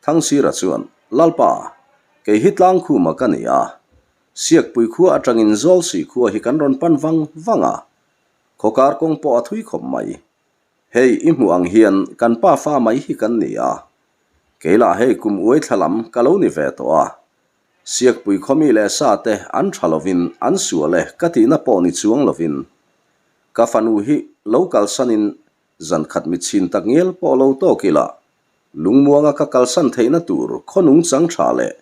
Speaker 1: Thangsira chuan, Lalpa, kei hi Tlangkhuma ka ni a, Siakpui khua atangin Zawlsih khua hi kan rawn pan vang vang a, khawkar kawng pawh a thui khawp mai. Hei i hmuh ang hian kan pa fa mai hi kan ni a, kei lah hei kum uai thla lam ka lo ni ve tawh a, Siakpui khawmi leh sa te an tha lovin an sual e ka tihna pawh ni chuang lovin ka fanu hi lo kalsanin zan khat mitchhin tak ngial pawh lo tawk ila lungmuanga ka kalsan theihna tur khaw nung chang tha leh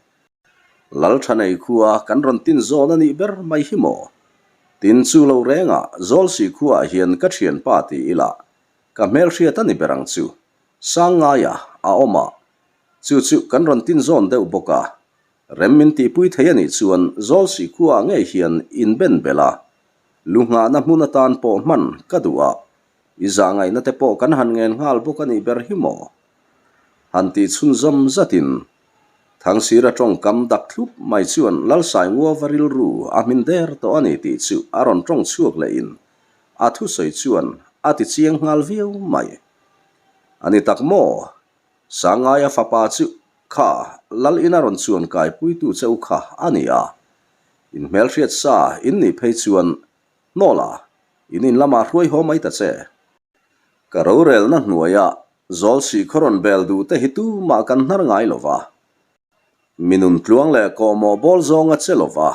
Speaker 1: Lal tha nei khua kan rawn tin zawn a nih ber mai hi maw? Tin chu lo rengah Zawlsi khuaah hian ka thianpa ti ila ka hmelhriat a ni ber ang chu Sangngaia a awm a Chu chu kan rawn tin zawn deuh bawk a, rem min tihpui thei a nih chuan Zawlsih khuaah ngei hian inben belh a, lu nghahna hmun atan pawh hman ka duh a, i zah ngaihna te pawh kan han ngen nghal bawk a nih ber hi maw? Han tih chhunzawm zatin Thangsira tawngkam dak thlup mai chuan Lalsainguava rilru a hmin der tawh a ni tih chu a rawn tawng chhuak lehin a thusawi chuan a ti chiang nghal viau mai. A ni tak maw? Sangaia fapa chu kha Lal ina rawn chuan kaipuitu che u kha a ni a. In hmelhriat sa in nih phei chuan hnawla in in lamah hruai haw mai ta che. Ka rorelna hnuaia Zawlsih khaw rawn bel duh te hi tumah kan hnar ngai lo va. Mi nun tluang leh kawhmawh bawl zawnga che lo va,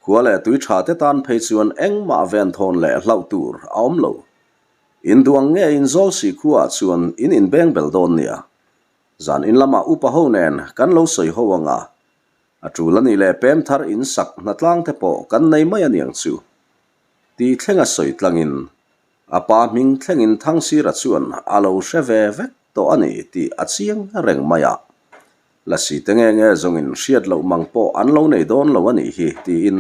Speaker 1: khua leh tui tha te tan phei chuan engmah venthawn leh hlauh tur a awm lo. In duh ang nge in zawl si khuaah chuan in inbeng bel dawn nia. Zan in lamah upa ho nen kan lo sawi ho ang a, a tul a nih leh pem thar in sak hnatlang te pawh kan nei mai a niang chu. Tih thlenga sawi tlangin a pa hming thlengin Thangsira chuan a lo hre ve vek tawh a ni tih a chiang reng mai a. Lasi te nge nge zawngin hriat loh mang pawh an lo nei dawn lo a nih hi tiin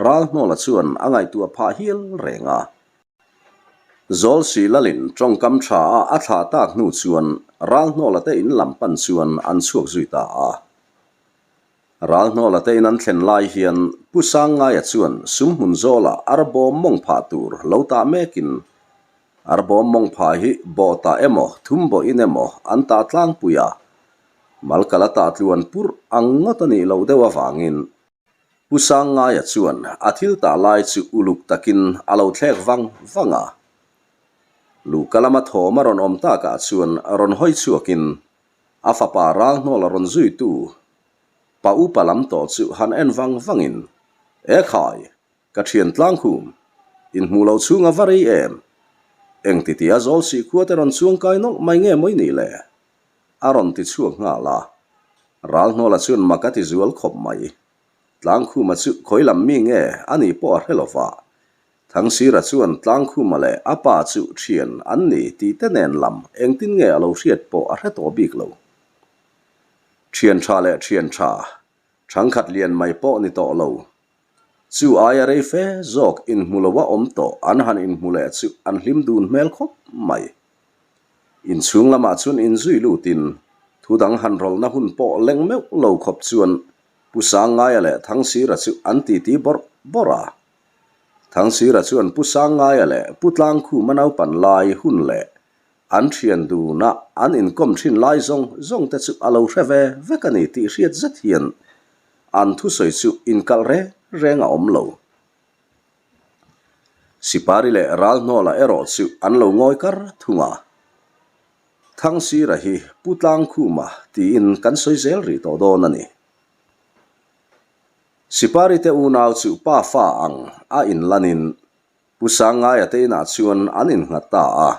Speaker 1: Ralhnawla chuan a ngaihtuah phah hial reng a. Zawlsih lalin tawngkam tha a a thlah tak hnu chuan Ralhnawla te in lam pan chuan an chhuak zui ta a. Ralhnawla te in an thlen lai hian Pu Sangngaia chuan sumhmun zawlah arbawm mawng phah tur lo tah mekin arbawm mawng phah hi bawh tah emaw thum bawhin emaw an tah tlangpui a, malkala tah tluan purh ang ngawt a nih loh deuh avangin Pu Sangngaia chuan a thil tah lai chu uluk takin a lo thlek vang vang a. Luhka lama thawm a rawn awm takah chuan rawn hawi chhuakin a fapa Ralhnawla rawn zuitu pa upa lam tawh chu han en vang vangin, E khai, ka thian tlangkhum, inhmuh loh chhunga va rei em? Engti tia Zawlsih khua te rawn chuangkai nawlh mai nge mawi nih le? A rawn ti chhuak nghal a, Ralhnawla chuan mak a ti zual khawp mai. Tlangkhuma chu khawi lam mi nge a nih pawh a hre lo va. Thangsira chuan Tlangkhuma leh a pa chu thian an ni tih te nen lam engtin nge a lo hriat pawh a hre tawh bik lo. Thian tha leh thian tha, thangkhat lian mai pawh ni tawh lo. Chu aia rei fe zawk inhmu lo a awm tawh an han inhmu leh chu an hlim dun hmel khawp mai. Inchhung lamah chuan inzui lutin thu dang han rawlhna hun pawh leng meuh lo khawp chuan Pu Sangngaia leh Thangsira chu an titi bawrh bawrh a. Thangsira chuan Pu Sangngaia leh Pu Tlangkhuma naupan lai hun leh an thian duna an inkawm thin lai zawng zawng te chu a lo hre ve vek a ni tih hriat zet hian an thusawi chu inkalh reng reng a awm lo. Sipari leh Ralhnawla erawh chu an lo ngawi kar thung a. Thangsira hi Pu Tlangkhuma tiin kan sawi zel rih tawh dawn a ni. Sipari te unau chu pa fa ang a inlanin Pu Sangngaia te inah chuan an innghat ta a.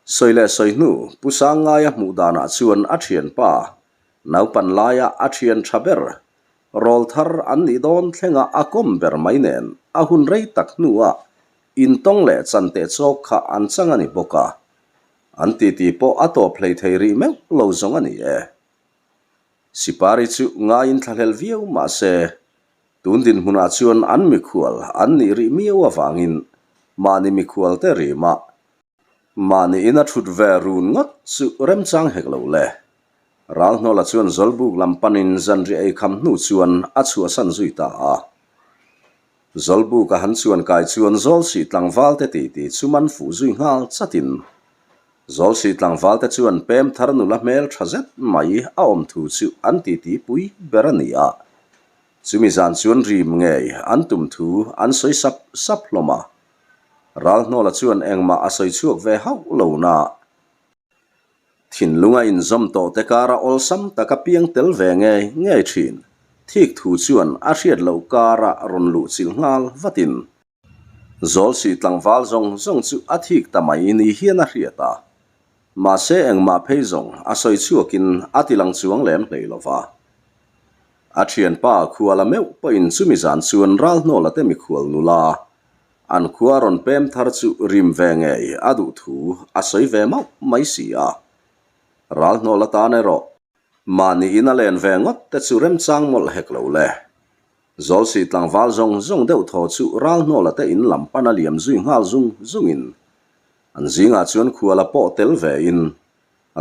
Speaker 1: Sawi leh sawi hnu Pu Sangngaia hmuh danah chuan a thianpa naupan laia a thian tha ber Rawl thar an nih dawn thlenga a kawm ber mai nen a hun rei tak hnuah intawng leh chanteh chawk kha an chang a ni bawk a, an titi pawh a tawp hlei thei rih meuh lo zawng a ni e. Sipari chu ngaiin thlahlel viau mah se, tun dinhmunah chuan an mikhual an nih rih miau avangin mahni mikhualte rimah Mahni ina thut ve run ngawt chu remchang hek lo le. Ralhnawla chuan Zawlbuk lam panin zanriah ei kham hnu chuan a chhuahsan zui ta a. Zawlbuk a han chuan kai chuan Zawlsih tlangval te titi chu man fuh zui nghal chatin. Zawlsih tlangvalte chuan pem thar nula hmel tha zet mai a awm thu chu an titi pui ber a ni a. Chumi zan chuan rim ngei an tum thu an sawi sap sap hlawm a. Ralhnawla chuan engmah a sawi chhuak ve hauh lo na. Thinlunga inzawm tawh te kara awlsam taka piang tel ve ngei ngei thin. Thik thu chuan a hriat loh kara rawn luh chilh nghal vatin. Zawlsih tlangval zawng zawng chu a thik ta mai ni hian a hriat a. Mahse engmah phei zawng a sawi chhuakin a ti lang chuang lem hlei lo va. A thianpa khuala meuh pawhin chumi zan chuan Ralhnawla te mikhual nula An khua rawn pem thar chu rim ve ngei a duh thu a sawi ve mauh mai si a. Ral hnawl atan erawh mahniin a len ve ngawt te chu remchang mawlh hek lo le. Zawlsih tlangval zawng zawng deuh thaw chu ral hnawla te in lam pan a liam zui nghal zung zungin an zingah chuan khuala pawh tel ve in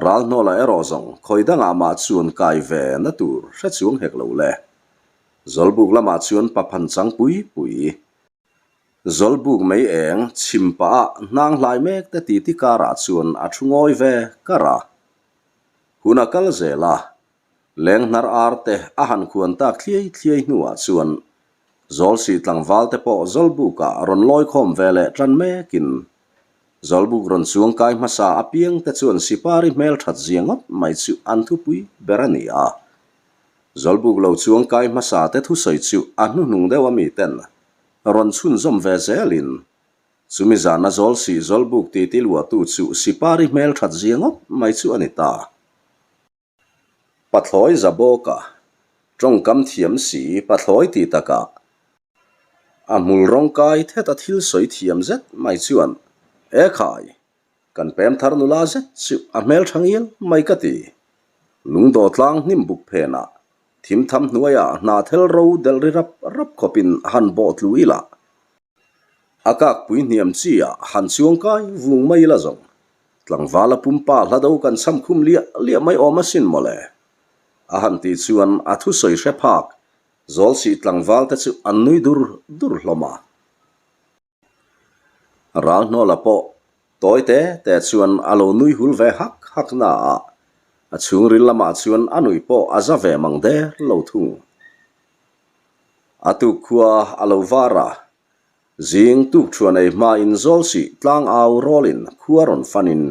Speaker 1: ral hnawla erawh zawng khawi dangah mah chuan kai ve na tur hre chuang hek lo le. Zawlbuk lamah chuan paphan chang pui pui Zawlbuk mei eng chhim pah ah hnang hlai mek te titi karah chuan a thu ngawi ve kar a. Hun a kal zel a, leng hnar ar te a han khuan tak thliai thliai hnuah chuan Zawlsih tlangval te pawh Zawlbuk ah rawn lawi khawm ve leh tan mekin Zawlbuk rawn chuang kai hmasa apiang te chuan Sipari hmel that zia ngawt mai chu an thupui ber a ni a. Zawlbuk lo chuang kai hmasa te thusawi chu a hnuhnung deuh ami ten rawn chhunzawm ve zelin chumi zana Zawlsih Zawlbuk titi luahtu chu Sipari hmel that zia ngawt mai chu a ni ta. Pathlawi za bawka tawngkam thiam si pathlawi ti takah a hmul rawng kai theta thil sawi thiam zet mai chuan Ekhai! Kan pem thar nula zet chu a hmel tha ngial mai ka ti. Lungdawh tlang hnim buk phenah thim tham hnuaiah hna thel ro delh ri rap rap khawpin han bawh tlu ila. A kak pui hniam chi ah han chuang kai vung mai ila zawng. Tlangvala pumpa hla do kan cham khum liah liah mai awm asin mawle. A han tih chuan a thusawi hre phak Zawlsih tlangval te chu an nui dur dur hlawm a. Ralhnawla pawh tawi te te chuan a lo nui hul ve hak hak na a, a chhungril lamah chuan a nuih pawh a za ve mang der lo thung. A tuk khua a lo var a, zing tuk thuan ei hmain Zawlsih tlang au rawlin khua rawn fanin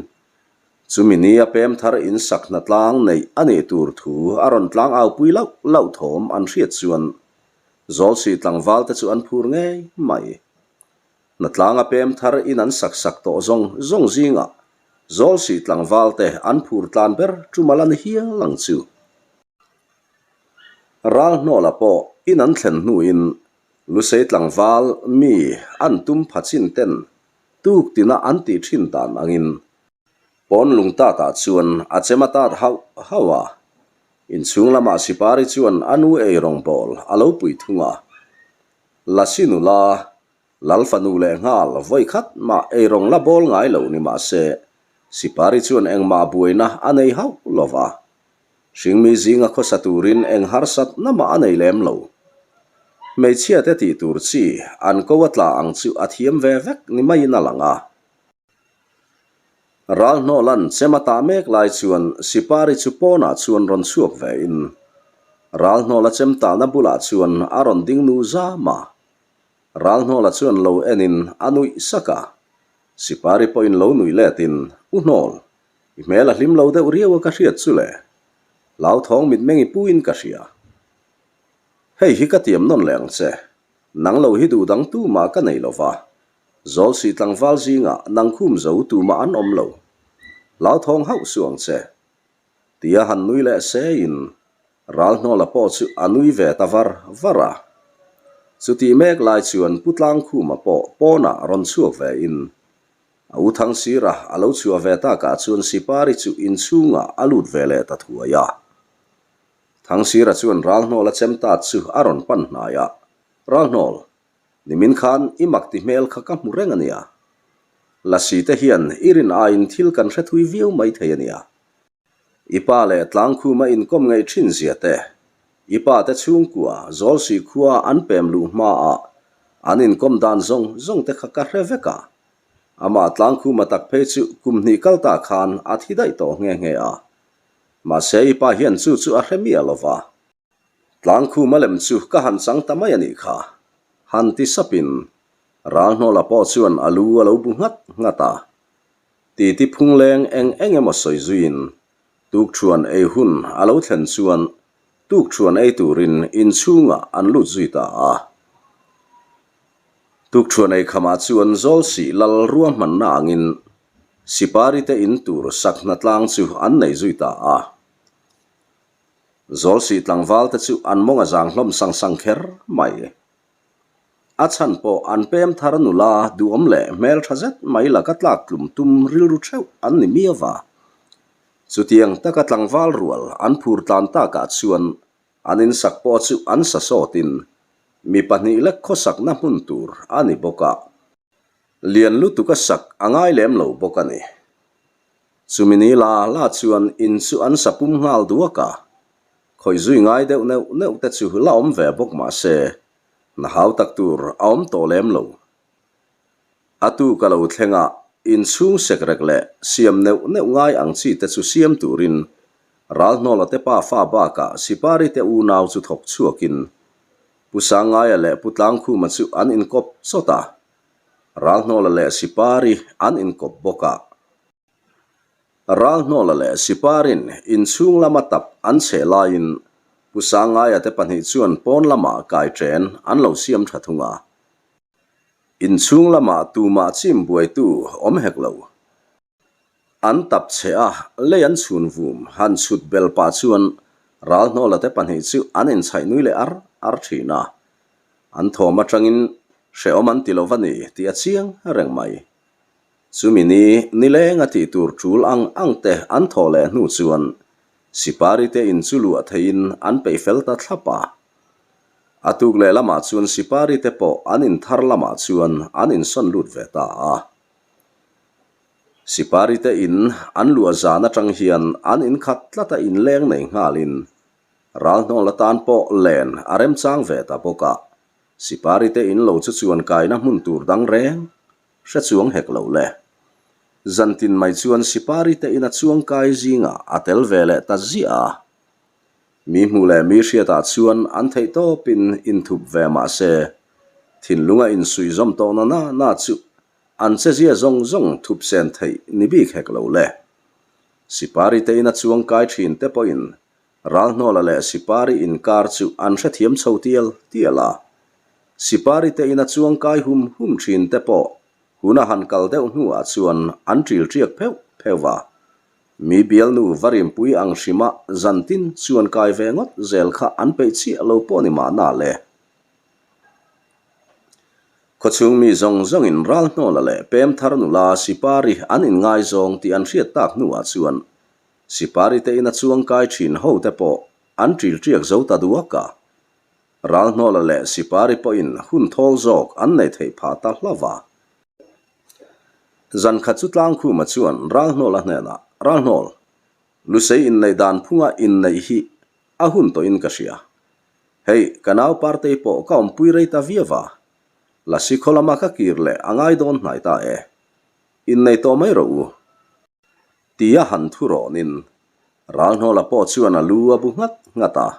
Speaker 1: chumi ni a pem thar in sak hna tlang neih a nih tur thu a rawn tlang au pui lauh lauh thawm an hriat chuan Zawlsih tlangval te chu an phur ngei mai. Hnatlanga pem thar in an sak sak tawh zawng zawng zingah Zawlsih tlangval te an phur tlan ber ṭumal a ni hial ang chu. Ralhnawla pawh in an thlen hnuin Lusei tlangval mi an tum pha chin ten tuk tina an tih ṭhin dan angin pawn lungtatah chuan a chem a tat hauh hauh a. Inchhung lamah Sipari chuan a nu ei rawngbawl a lo pui thung a. Lasi nula, Lal fanu leh nghal vawi khat mah ei rawng la bawl ngai lo ni mah se, Sipari chuan engmah buaina a nei hauh lo va. Hringmi zinga khawsa turin eng harsat na mah a nei lem lo. Hmeichhia te tih tur chi an ko a tla ang chu a thiam ve vek ni maiin a lang a. Ralhnawlan chem a tah mek lai chuan Sipari chu pawnah chuan rawn chhuak ve in Ralhnawla chem tahna bulah chuan a rawn ding nu zam a. Ralhnawla chuan lo en in a nuih sak a. Sipari pawhin lo nuih let in, U Hnawl, i hmel a hlim lo deuh riau a ka hriat chu le. Hlauthawng mitmeng i pu in ka hria. Hei hi ka tiam nawn leh ang che. Nang lo hi duh dang tumah ka nei lo va. Zawlsih tlangval zingah nang khum zo tumah an awm lo. Hlauthawng hauh suh ang che. Tia han nui leh seiin Ralhnawla pawh chu a nui ve ta var var a. Chutih mek lai chuan Pu Tlangkhuma pawh pawnah rawn chhuak ve in a u Thangsira a lo chhuah ve takah chuan Sipari chu inchhungah a lut ve leh ta thuai a. Thangsira chuan Ralhnawla chemtat chu a rawn pan hnai a, Ralhnawl, Nimin khan i mak ti hmel kha ka hmu reng a nia. Lasi te hian i rin aiin thil kan hre thui viau mai thei a nia. I pa leh tlangkhuma inkawm ngaih thin zia te, i pa te chhungkua Zawlsih khua an pem luh hmaah an inkawm dan zawng zawng te kha ka hre vek a. Amah Tlangkhuma tak phei chu kum hnih kal ta khan a thi daih tawh nghe nghe a. Mahse i pa hian chu chu a hre miah lo va. Tlangkhuma lem chu ka han chang ta mai a nih kha. Han ti sapin Ralhnawla pawh chuan a lu a lo bu nghat nghat a. Titi phungleng eng eng emaw sawi zuiin tukṭhuan ei hun a lo thlen chuan tukṭhuan ei turin inchhungah an lut zui ta a. Tukṭhuan ei khamah chuan Zawlsih lal ruahmanna angin Sipari te in tur sak hnatlang chu an nei zui ta a. Zawlsih tlangval te chu an mawng a zang hlawm sang sang kher mai. A chhan pawh an pem thar nula duhawm leh hmeltha zet mai laka tlak tlum tum rilru theuh an ni miau va. Chutiang taka tlangval rual an phur tlan takah chuan an insak pawh chu an sa sawtin mi pahnih lek khawsakna hmun tur a ni bawk a. Lian lutuka sak a ngai lem lo bawk a ni. Chumi ni la la chuan in chu an sa pum nghal duak a. Khawih zui ngai deuh neuh neuh te chu la awm ve bawk mah se, hna hau tak tur a awm tawh lem lo. A tu ka lo thleng a, inchhung sekrek leh siam neuh neuh ngai ang chi te chu siam turin Ralhnawla te pa fa bakah Sipari te unau chu thawk chhuakin Pu Sangaia leh Pu Tlangkhuma chu an inkawp chawt a, Ralhnawla leh Sipari an inkawp bawk a. Ralhnawla leh Siparin inchhung lama tap an cheh laiin Pu Sangaia te pahnih chuan pawn lamah kai ṭen an lo siam ṭha thung a. Inchhung lamah tumah chim buaitu awm hek lo. An tap che a, lei an chhun vum han chhut bel pah chuan Ralhnawla te pahnih chu an inchhaih nui leh ar ar ṭhin a. An thawm aṭangin hrehawm an ti lo va ni tih a chiang reng mai. Chumi ni nileng a tih tur tul ang ang te an thawh leh hnu chuan Sipari te in chu luah theihin an peih fel ta thlap a. A tuk leh lamah chuan Sipari te pawh an in thar lamah chuan an insawn lut ve ta a. Sipari te in an luah zan atang hian an inkhat tlat a inleng nei nghalin Ralhnawl atan pawh len a remchang ve ta bawk a. Sipari te in lo chu chuan kaina hmun tur dang reng Hre chuang hek lo le. Zantin mai chuan Sipari te ina chuangkai zingah a tel ve leh ta ziah a. Mi hmuh leh mi hriatah chuan an theih tawpin inthup ve mah se, thinlunga insuihzawm tawh na na na chu an chezia zawng zawng thup sen theih ni bik hek lo le. Sipari te ina chuangkai thin te pawhin Ralhnawla leh Sipari inkar chu an hrethiam chho tial tial a. Sipari te ina chuangkai hum hum thin te pawh hun a han kal deuh hnuah chuan an ṭil ṭiak pheuh pheuh va. Mi bialnu va rimpui ang hrima zantin chuan kai ve ngawt zel kha an peih chiah lo pawh ni mahna le. Khawchhung mi zawng zawngin Ralhnawla leh Pemthar nula Sipari an inngaizawng tih an hriat tak hnuah chuan Sipari te ina chuangkai thin ho te pawh an ṭil ṭiak zo ta duak a. Ralhnawla leh Sipari pawhin hun thawl zawk an nei theih phah ta hlauh a. Zan khat chu Tlangkhuma chuan Ralhnawla hnenah, Ralhnawl, Lusei inneih dan phunga inneih hi a hun tawhin ka hria. Hei, ka nau Partei pawh ka awmpui rei ta viau va. Lasi khaw lama ka kir leh a ngai dawn hnai ta e. Innei tawh mai rawh u. Tia han thu rawnin Ralhnawla pawh chuan a lu a bu nghat nghat a.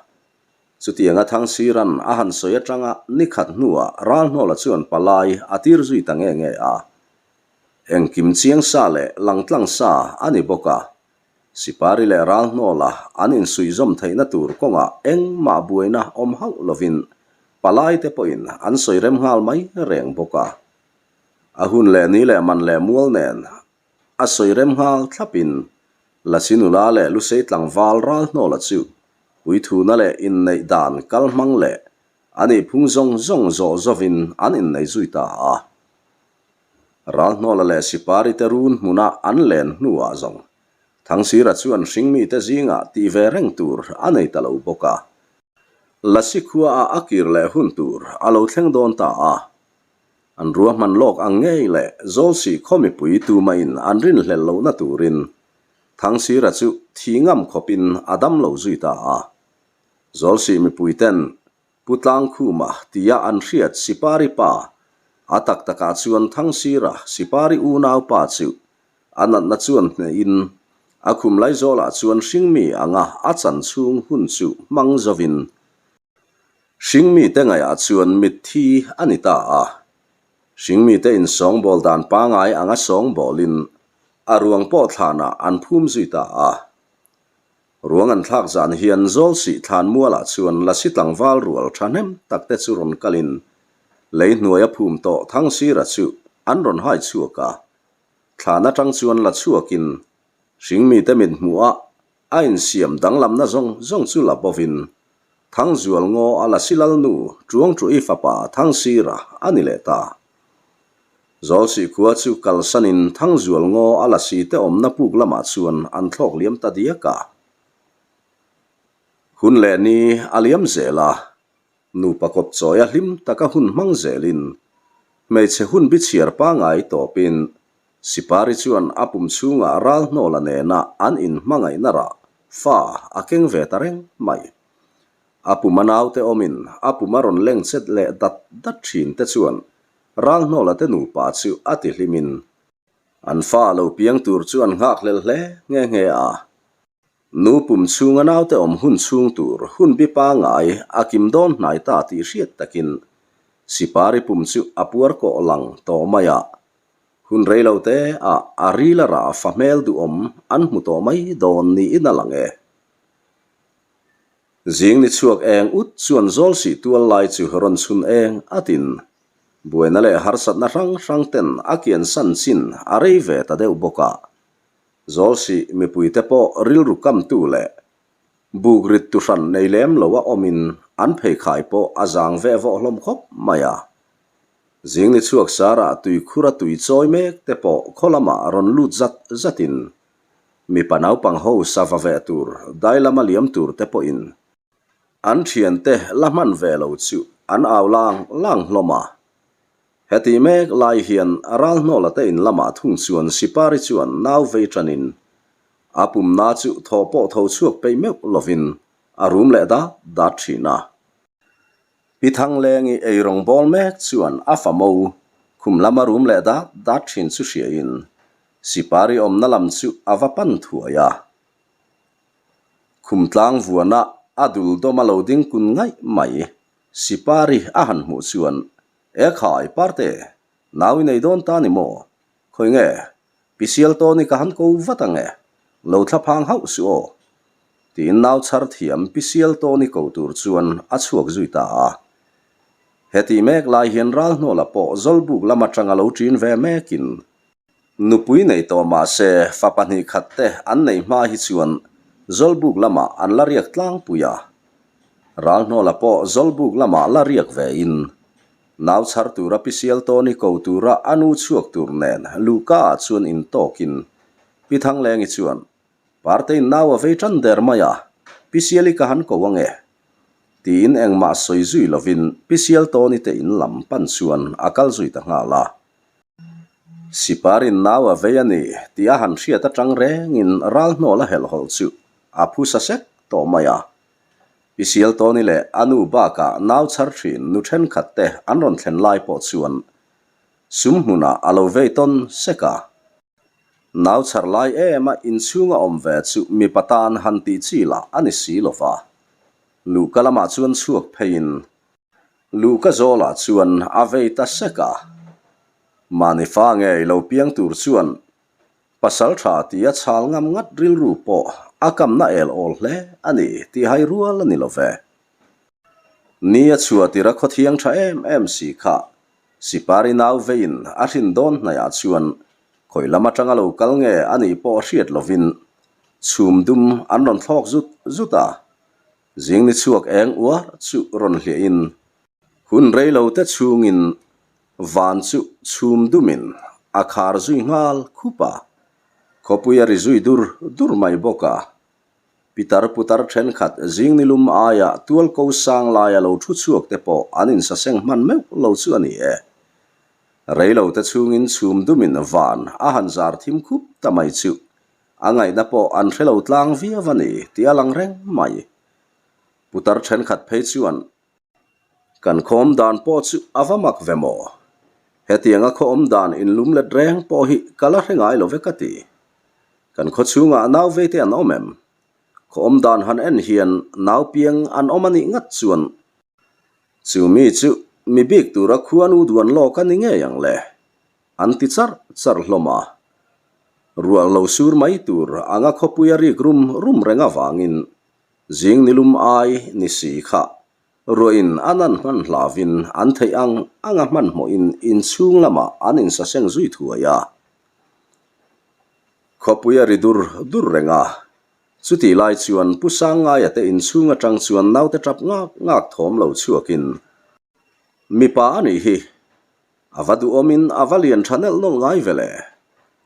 Speaker 1: Chutianga Thangsiran a han sawi atanga ni khat hnuah Ralhnawla chuan palai a tir zui ta nge nge a. Engkim chiang sa leh langtlang sa a ni bawk a. Sipari leh Ralhnawla an insuihzawm theihna tur kawngah engmah buaina awm hauh lovin palai te pawhin an sawi rem nghal mai reng bawk a. A hun leh ni leh man leh mual nen a sawi rem nghal thlapin Lasi nula leh Lusei tlangval Ralhnawla chu puithuna leh inneih dan kal hmang leh a nihphung zawng zawng zawh zawhin an innei zui ta a. Ralhnawla leh Sipari te run hmuna an len hnuah zawng Thangsira chuan hringmite zingah tih ve reng tur a nei ta lo bawk a. Lasi khuaah a kir leh hun tur a lo thleng dawn ta a. An ruahman lawk ang ngei leh Zawlsih khaw mipui tumahin an rinhlelh lohna turin Thangsira chu thi ngam khawpin a dam lo zui ta a. Zawlsih mipuiten Pu Tlangkhuma tia an hriat Sipari pa. A tak takah chuan Thangsira Sipari unaupa chu a natna chuan hnehin a khum laizawlah chuan hringmi anga a chan chhung hun chu hmang zovin hringmite ngaihah chuan mitthi a ni ta a. Hringmite insawngbawl dan pangai anga sawngbawlin a ruang pawh thlanah an phum zui ta a. Ruang an thlak zan hian Zawlsih thlan mualah chuan Lasi tlangval rual thahnem tak te chu rawn kalin lei hnuai a phum tawh Thangsira chu an rawn hai chhuak a. Thlan atang chuan la chhuakin hringmite mit hmuhah a insiam danglamna zawng zawng chu la bovin Thangzual ngaw a Lasi Lalnu Tuangtuih fapa Thangsira a ni leh ta. Zawlsih khua chu kalsanin Thangzual ngaw a lasi te awmna puk lamah chuan an thlawk liam ta diak a. Hun leh ni a liam zel a, nupa kawp chawia hlim taka hun hmang zelin hmeichhe hun bichhiar pangai tawpin Sipari chuan a pum chhungah ral hnawla nena an inhmangaihna rah fa a keng ve ta reng mai. A puma naute awmin a puma rawn leng chet leh dat dat thin te chuan Ralhnawla te nupa chu a ti hlimin an fa a lo piang tur chu an nghakhlel hle nghe nghe a. Nu pum chhunga naute awm hun chhung tur hun bi pangai a kim dawn hnai ta tih hriat takin Sipari pum chu a puar kawh lang tawh mai a. Hun rei lo te ah a ril a rah fa hmel duhawm an hmu tawh mai dawn niin a lang e. Zing ni chhuak eng ut chuan Zawlsih tual lai chu rawn chhun eng a tin. Buaina leh harsatna hrang hrang ten a kian san chin a rei ve ta deuh bawk a. Zawlsih mipuite pawh rilru kamtu leh buk rit tu hran nei lem lo a awmin an pheikhai pawh a zang ve vawh hlawm khawp mai a. Zing ni chhuak sarah tuikhura tui chawi mek te pawh khaw lamah rawn lut zat zatin Mipa naupang ho sava ve tur, dai lama liam tur te pawhin an thiante la hman ve lo chu an au lang lang hlawm a. Heti mek lai hian Ralhnawla te in lamah thung chuan Sipari chuan nau vei tanin a pumna chu thaw pawh tho chhuak peih meuh lovin a rum leh dat dat thin a. Pi Thanglengi eirawng bawl mek chuan a famo khum lama rum leh dat dat thin chu hriain Sipari awmna lam chu a va pan thuai a. Khum tlang vuana a dul dawm a lo ding kun ngaih mai. Sipari a han hmuh chuan, E khai, Parte, nau i nei dawn ta ni maw? Khawi nge, Pi Sialtawni ka han ko vat ang e, lo thla phang hauh suh aw. Tiin nau chhar thiam Pi Sialtawni ko tur chuan a chhuak zui ta a. Heti mek lai hian Ralhnawla pawh Zawlbuk lam atanga lo ṭin ve mekin Nupui nei tawh mah se fa pahnih khat te an neih hma hi chuan Zawlbuk lamah an la riak tlangpui a. Ralhnawla pawh Zawlbuk lamah la riak ve in nau chhar tura Pi Sialtawni ko tura a nu chhuak tur nen Luhka ah chuan intawkin Pi Thanglengi chuan Partein nau a vei tan der mai a, Pi Siali ka han ko ange. Tiin engmah sawi zui lovin Pi Sialtawni te in lam pan chuan a kal zui ta nghal a. Siparin nau a vei a ni tih a han hriat atang rengin ral hnawl a helhhawlh chu a phusa sek tawh mai a. Pi Sialtawni leh a nu bakah nau chhar thin nu thenkhat te an rawn thlen lai pawh chuan sum hmunah a lo vei tawn sek a. Nau chhar lai em a inchhunga awm ve chu mipa tan han tih chi lah a ni si lo va. Luhka lamah chuan chhuak pheiin Luhka zawlah chuan a vei ta sek a. Mahni fa ngei lo piang tur chuan pasal tha tia chhal ngam ngat rilru pawh a kamna el awl hle a ni tih hai rual a ni lo ve. Ni a chhuah tir a khawthiang tha em em si kha Sipari nau veiin a hrin dawn hnaihah chuan khawi lam atanga lo kal nge a nih pawh hriat lovin chhum dum an rawn thlawk zut zut a. Zing ni chhuak eng uar chu rawn hliahin hun rei lo te chhungin van chu chhum dumin a khar zui nghal khup a, khawpui a ri zui dur dur mai bawk a. Pitar putar thenkhat zing ni lum aia tual ko sang laia lo thu chhuak te pawh an insaseng hman meuh lo chu a ni e. Rei lo te chhungin chhum dumin van a han zar thim khup ta mai chu A ngaihna pawh an hre lo tlang viau a ni tih a lang reng mai. Putar thenkhat phei chuan kan khawm dan pawh chu a va mak ve maw? Hetianga khaw awm dan inlumlet reng pawh hi ka la hre ngai lo ve ka ti. Kan khaw chhungah nau vei te an awm em? Khaw awm dan han en hian nau piang an awm a nih ngat chuan chu mi chu mi bik tura khuanu duan lawk a ni ngei ang le. An ti charh charh hlawm a. Ruah lo sur mai tur anga khawpui a rik rum rum reng avangin zing nilum ai ni si kha Ruahin an an hman hlavin an theih ang anga hmanhmawhin inchhung lamah an insaseng zui thuai a. Khawpui a ri dur dur reng a, chutih lai chuan Pu Sangngaia te inchhung atang chuan naute tap ngak ngak thawm lo chhuakin, Mipa a nih hi, a va duhawmin a va lian tha nelh nawlh ngai ve le.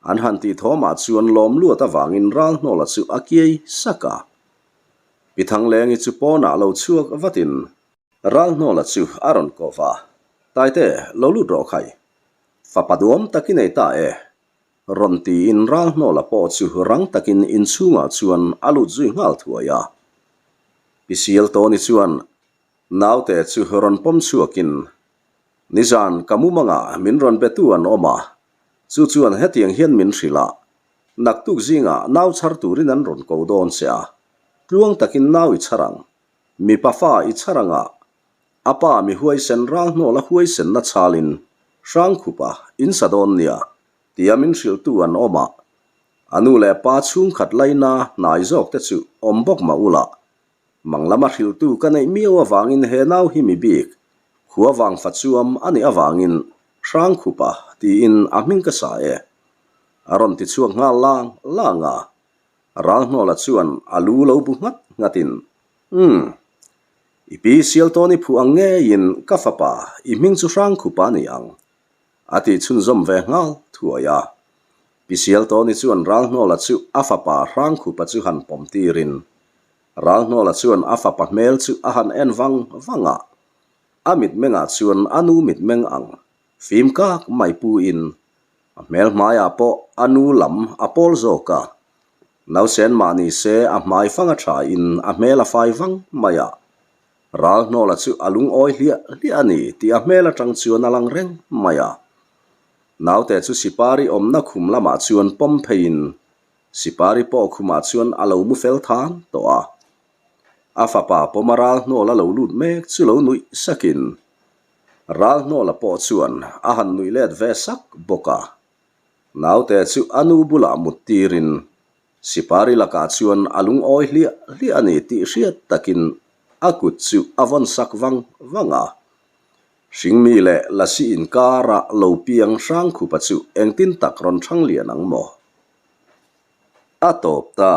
Speaker 1: An han tih thawmah chuan lawm luat avangin Ralhnawla chu a kiai sak a. Pi Thanglengi chu pawnah lo chhuak vatin Ralhnawla chu a rawn kawh va, Taite, lo lut rawh khai. Fapa duam tak i nei ta e. Rawn tiin Ralhnawla pawh chu rang takin inchhungah chuan a lut zui nghal thuai a. Pi Sialtawni chuan naute chu rawn pawm chhuakin, Nizan ka mumangah min rawn betu an awm a, chu chuan hetiang hian min hrilh a, Naktuk zingah nau chhar turin an rawn ko dawn che a, tluang takin nau i chhar ang. Mipa fa i chhar anga a pa mi huaisen ral hnawla huaisenna chhalin Hrangkhupa in sa dawn nia tia min hrilhtu an awm a, a nu leh pa chhungkhat laina hnai zawk te chu awm bawk mah ula, mang lama hrilhtu ka neih miau avangin he nau hi mi bik, khua vang fa chuam a nih avangin Hrangkhupa tiin a hming ka sa e. A rawn ti chhuak nghal lang lang a, Ralhnawla chuan a lu lo bu nghat nghatin, Umm, i pi Sialtawni phuh ang ngeiin ka fapa i hming chu Hrangkhupa a ni ang, a ti chhunzawm ve nghal thuai a. Pi Sialtawni chuan Ralhnawla chu a fapa Hrangkhupa chu han pawm tirin, Ralhnawla chuan a fapa hmel chu a han en vang vang a, a mitmengah chuan a nu mitmeng ang fim kak mai puin A hmel hmaiah pawh a nu lam a pawl zawk a, nausen mah ni se a hmai fang a thain a hmel a fai vang mai a. Ralhnawla chu a lungawi hliah hliah a ni tih a hmel atang chuan a lang reng mai a. Naute chu Sipari awmna khum lamah chuan pawm pheiin Sipari pawh khumah chuan a lo mu fel than tawh a. A fapa pawma Ralhnawla lo lut mek chu lo nuih sakin Ralhnawla pawh chuan a han nuih let ve sak bawk a. Naute chu a nu bulah mut tirin Sipari lakah chuan a lungawi hliah hliah a ni tih hriat takin a kut chu a vawn sak vang vang a. Hringmi leh Lasi inkara lo piang Hrangkhupa chu engtin tak rawn hrang lian ang maw? A tawp ta.